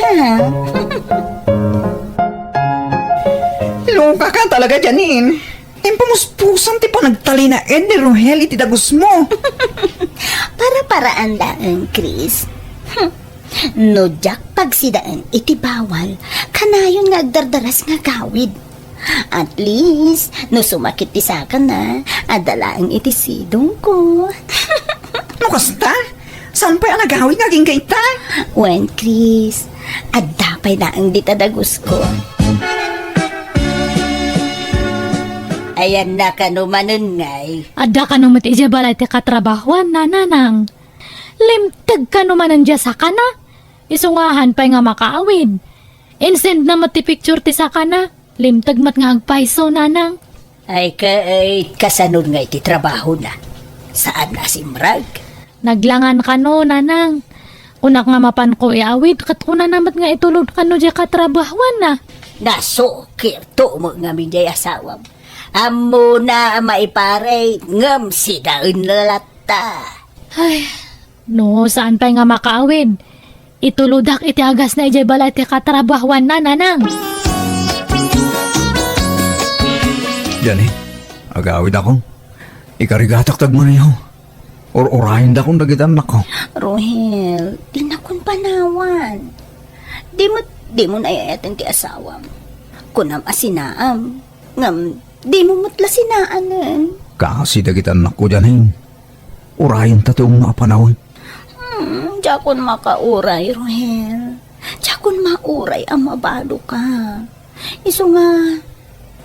Loka ka talaga, Janine. Impumuspusan ti panagtalinaed ni Rohel iti dagusmo. Para-paraan laeng, Chris. Hmm. No diak pagsidaen iti bawal, kanayon nga agdardaras nga agawid. At least, no sumakit ti sakana, adda laeng iti sidongko. No kasta, saan pay a nagawid nga agingga ita? Wen, Chris, adda pay laeng dita dagusko. Ayanna kano manen ngay? Adda kano met idiay balay ti katrabahuanna, nanang. Limteg kano manen diay sakana? Isu nga saan pay nga makaawid. Insend na met ti picture ti sakana. Limteg met nga agpayso, nanang. Ay, ket kasano ngay ti trabahona? Saan a simrag? Naglangan kano, nanang. Kunak nga mapanko iawid, ket kunana met nga itulod kano diay katrabahuanna. Nasukirto met ngamin diay asawam. Ammona a maiparit, ngem sidaen latta. Ay, no, saan pay nga makaawid. Itulodak iti agasna idiay balay ti katrabahuanna, nanang. Diay, agawidakon. Ikarigatak ti agmaneho. Ur-urayendakon dagiti annakko. Rohel, dinakon panawan. Dimo, dimo ay-ayaten ti asawam. Kunam a sinaam, ngem dimo met la sinaanen. Kaasi dagiti annakko, Janine. Urayenta ti umno a panawen. Hmm, diakon makauray, Rohel. Diakon mauray a mabaloka. Isu nga,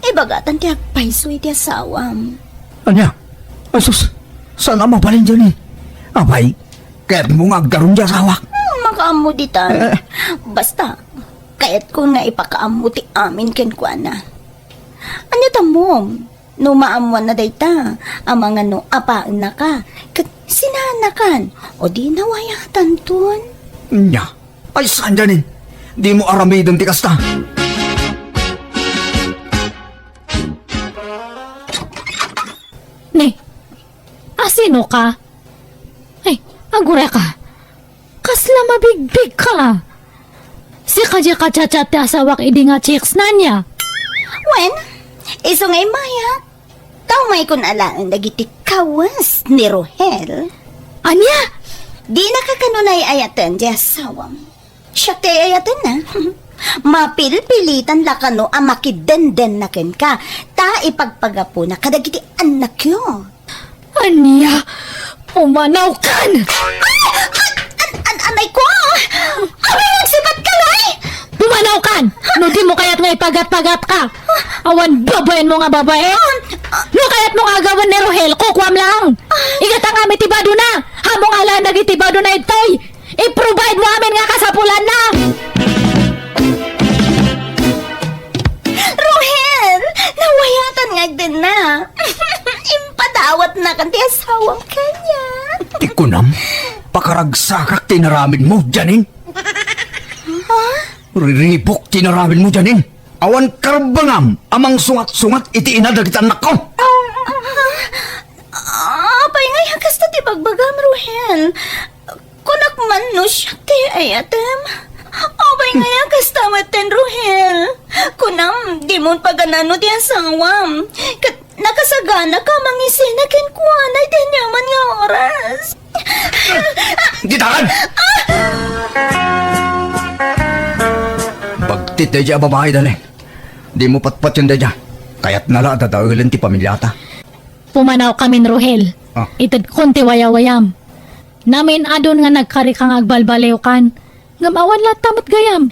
ibagatan ti agpayso iti asawam. Ania? Ay sus, saan a mabalin, Janine? Apay, kayatmo nga aggarum ti asawak? Hmm, makaammo ditan. Eh. Basta, kayatko nga ipakaammo ti amin kenkuana. Ania tammom? No maammoanna dayta, amangan no apaennaka, ket sinaannakan, o di nawayatanton. Nya, ay saan, Janine? Dimo aramiden ti kasta. Ni, asino ka? Ay, agureka. Kasla mabigbigka. Sika diay ka-chat-chat ti asawak idi nga chicks, ania? Wen, isu nga immayak. Ta umaykon alaen dagiti kawes ni Rohel. Ania? Dinaka kano ay-ayaten diay asawam. Siak ti ay-ayatenna. Mapilpilitan la kano a makiddendenna kenka, ta ipagpagapuna kadagiti annakyo. Ania? Pumanawkan! Ay! An-, an-, anay ko! Awan, nagsipat ka, Loy! Pumanawkan! No dimo kayat nga ipagat-pagatka! Awan babaenmo nga babae! No kayatmo nga agawen ni Rohel, kukuam lang! Igatangam iti badona! Ammom alaen dagiti badona ditoy! I-provide mo amin nga kasapulanna! Ragsakak ti inaramidmo, Janine. Riribuk ti inaramidmo, Janine. Awan karbengam a mangsungat-sungat iti ina dagiti annakko. Ah, apay nga kasta ti bagbagam, Ruhel? Kunak man no siak ti ayatem. Apay nga kasta metten, Ruhel? Kunam, dimon paganano ti asawam. Ket nakasagana ka mangisina kenkuana iti aniaman nga oras. Ditakan! Bagtit daydiay a babai, Dalen. Dimo patpatien daydiay. Kayatna la a dadaelen ti pamiliata. Pumanawkamin, Ruhel. Ah. Itedkon ti wayawayam. Namin-adon nga nagkarika nga agbalbaliwkan. Ngem awan latta met gayam.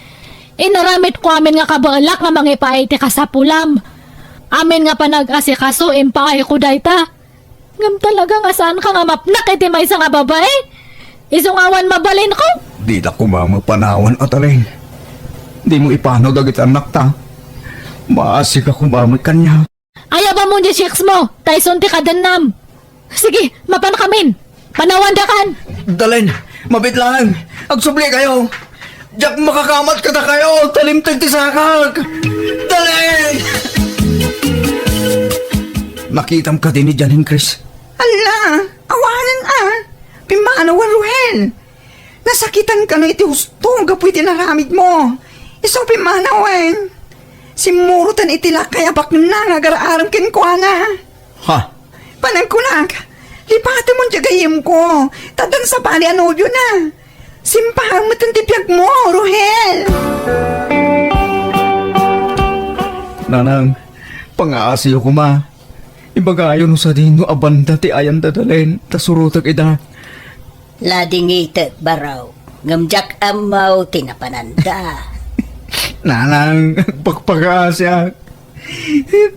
Inaramidko amin nga kabaelak nga mangipaay iti kasapulam. Amin nga panag-asikaso, impaayko dayta. Ngem talaga nga saanka nga mapnek iti maysa nga babai? Isu nga awan mabalinko? Dida koma mapanawan, Atalin. Dimo ipanaw dagiti annakta. Maasika koma met kaniak. Ayabamon diay sexmo, ta isun ti kadennam. Sige, mapankamin. Panawandakan. Dalen, mabiit laeng. Agsublikayo. Diak makakamat kadakayo, ta limteg ti sakak. Dalen! Nakitam kadi ni Janine, Chris? Ala, awanen a. Pimmanaw a, Ruhel. Nasakitan kano iti husto gapu iti inaramidmo. Isu pimmanawen. Simmuroten iti lakay a baknang nga agar-arem kenkuana. Ha? Panagkunak, lipatemon diay gayyemko, ta addan sabali a nobiona. Simpaem metten ti biagmo, Ruhel. Nanang, pangaasiyo koma. Ibagayo no sadino a banda ti ayanda, Dalen, ta surotek ida. Ladingitek, Barok, ngem diak ammo ti napananda. Nanang, agpakpakaasiak.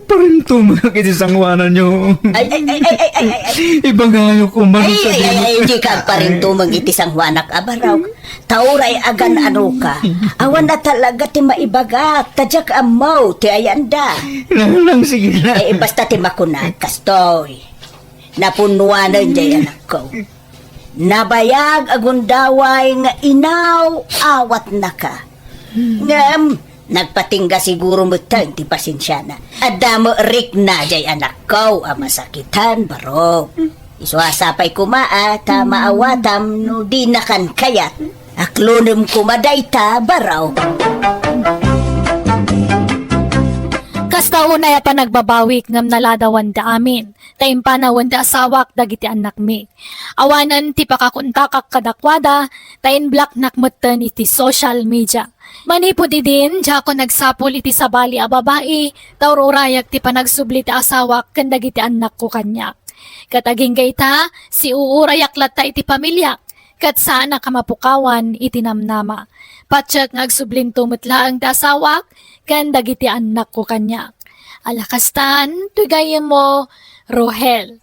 Parintumeng iti sangoananyo. Ay, ay, ay, ay, ay, ay, ay, ay. Ibagayo koma no sadino. Ay, ay, ay, ay, dika agparintumeng iti sangoanak a Barok. Ta uray agan-anoka, awan a talaga ti maibagak, ta diak ammo ti ayanda. Nanang, sige na. Eh, basta ti makunak, kastoy. Napunnuanen diay anakko. Nabayag a gundaway nga inaw-awatnaka. Ngem, nagpatingga siguro metten ti pasensiana. Adda met rikna diay anakko a masakitan, Barok. Isu a sapay koma a ta maawatam no dinakan kayat. Aklonem koma dayta, Barok. Kasta unay a panagbabawik ngem naladawanda amin, ta impanawen ti asawak dagiti annakmi. Awanen ti pakakontakak kadakuada, ta inblocknak metten iti social media. Manipud idin, diakon agsapul iti sabali a babai, ta ur-urayak ti panagsubli ti asawak ken dagiti annakko kaniak. Ket agingga ita, siuurayak latta iti pamiliak, ket saanak a mapukawan iti namnama. Patiek nga agsublinto met laeng ti asawak ken dagiti annakko kaniak. Ala kastan, ti gayyemmo, Rohel.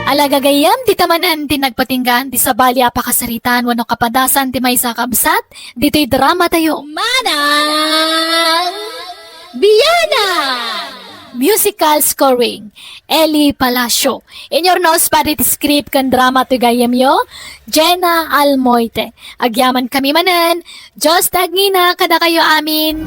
Ala gagayyem, dita manen ti nagpatinggaan ti sabali a pakasaritaan wenno kapadasan ti maysa a kabsat ditoy drama tayo. Manang Bianang! Musical scoring, Eli Palacio. Inyo nauspadan ti script ken drama ti gayyemyo, Jenna Almoite. Agyamankami manen, Dios ti agngina kadakayo amin.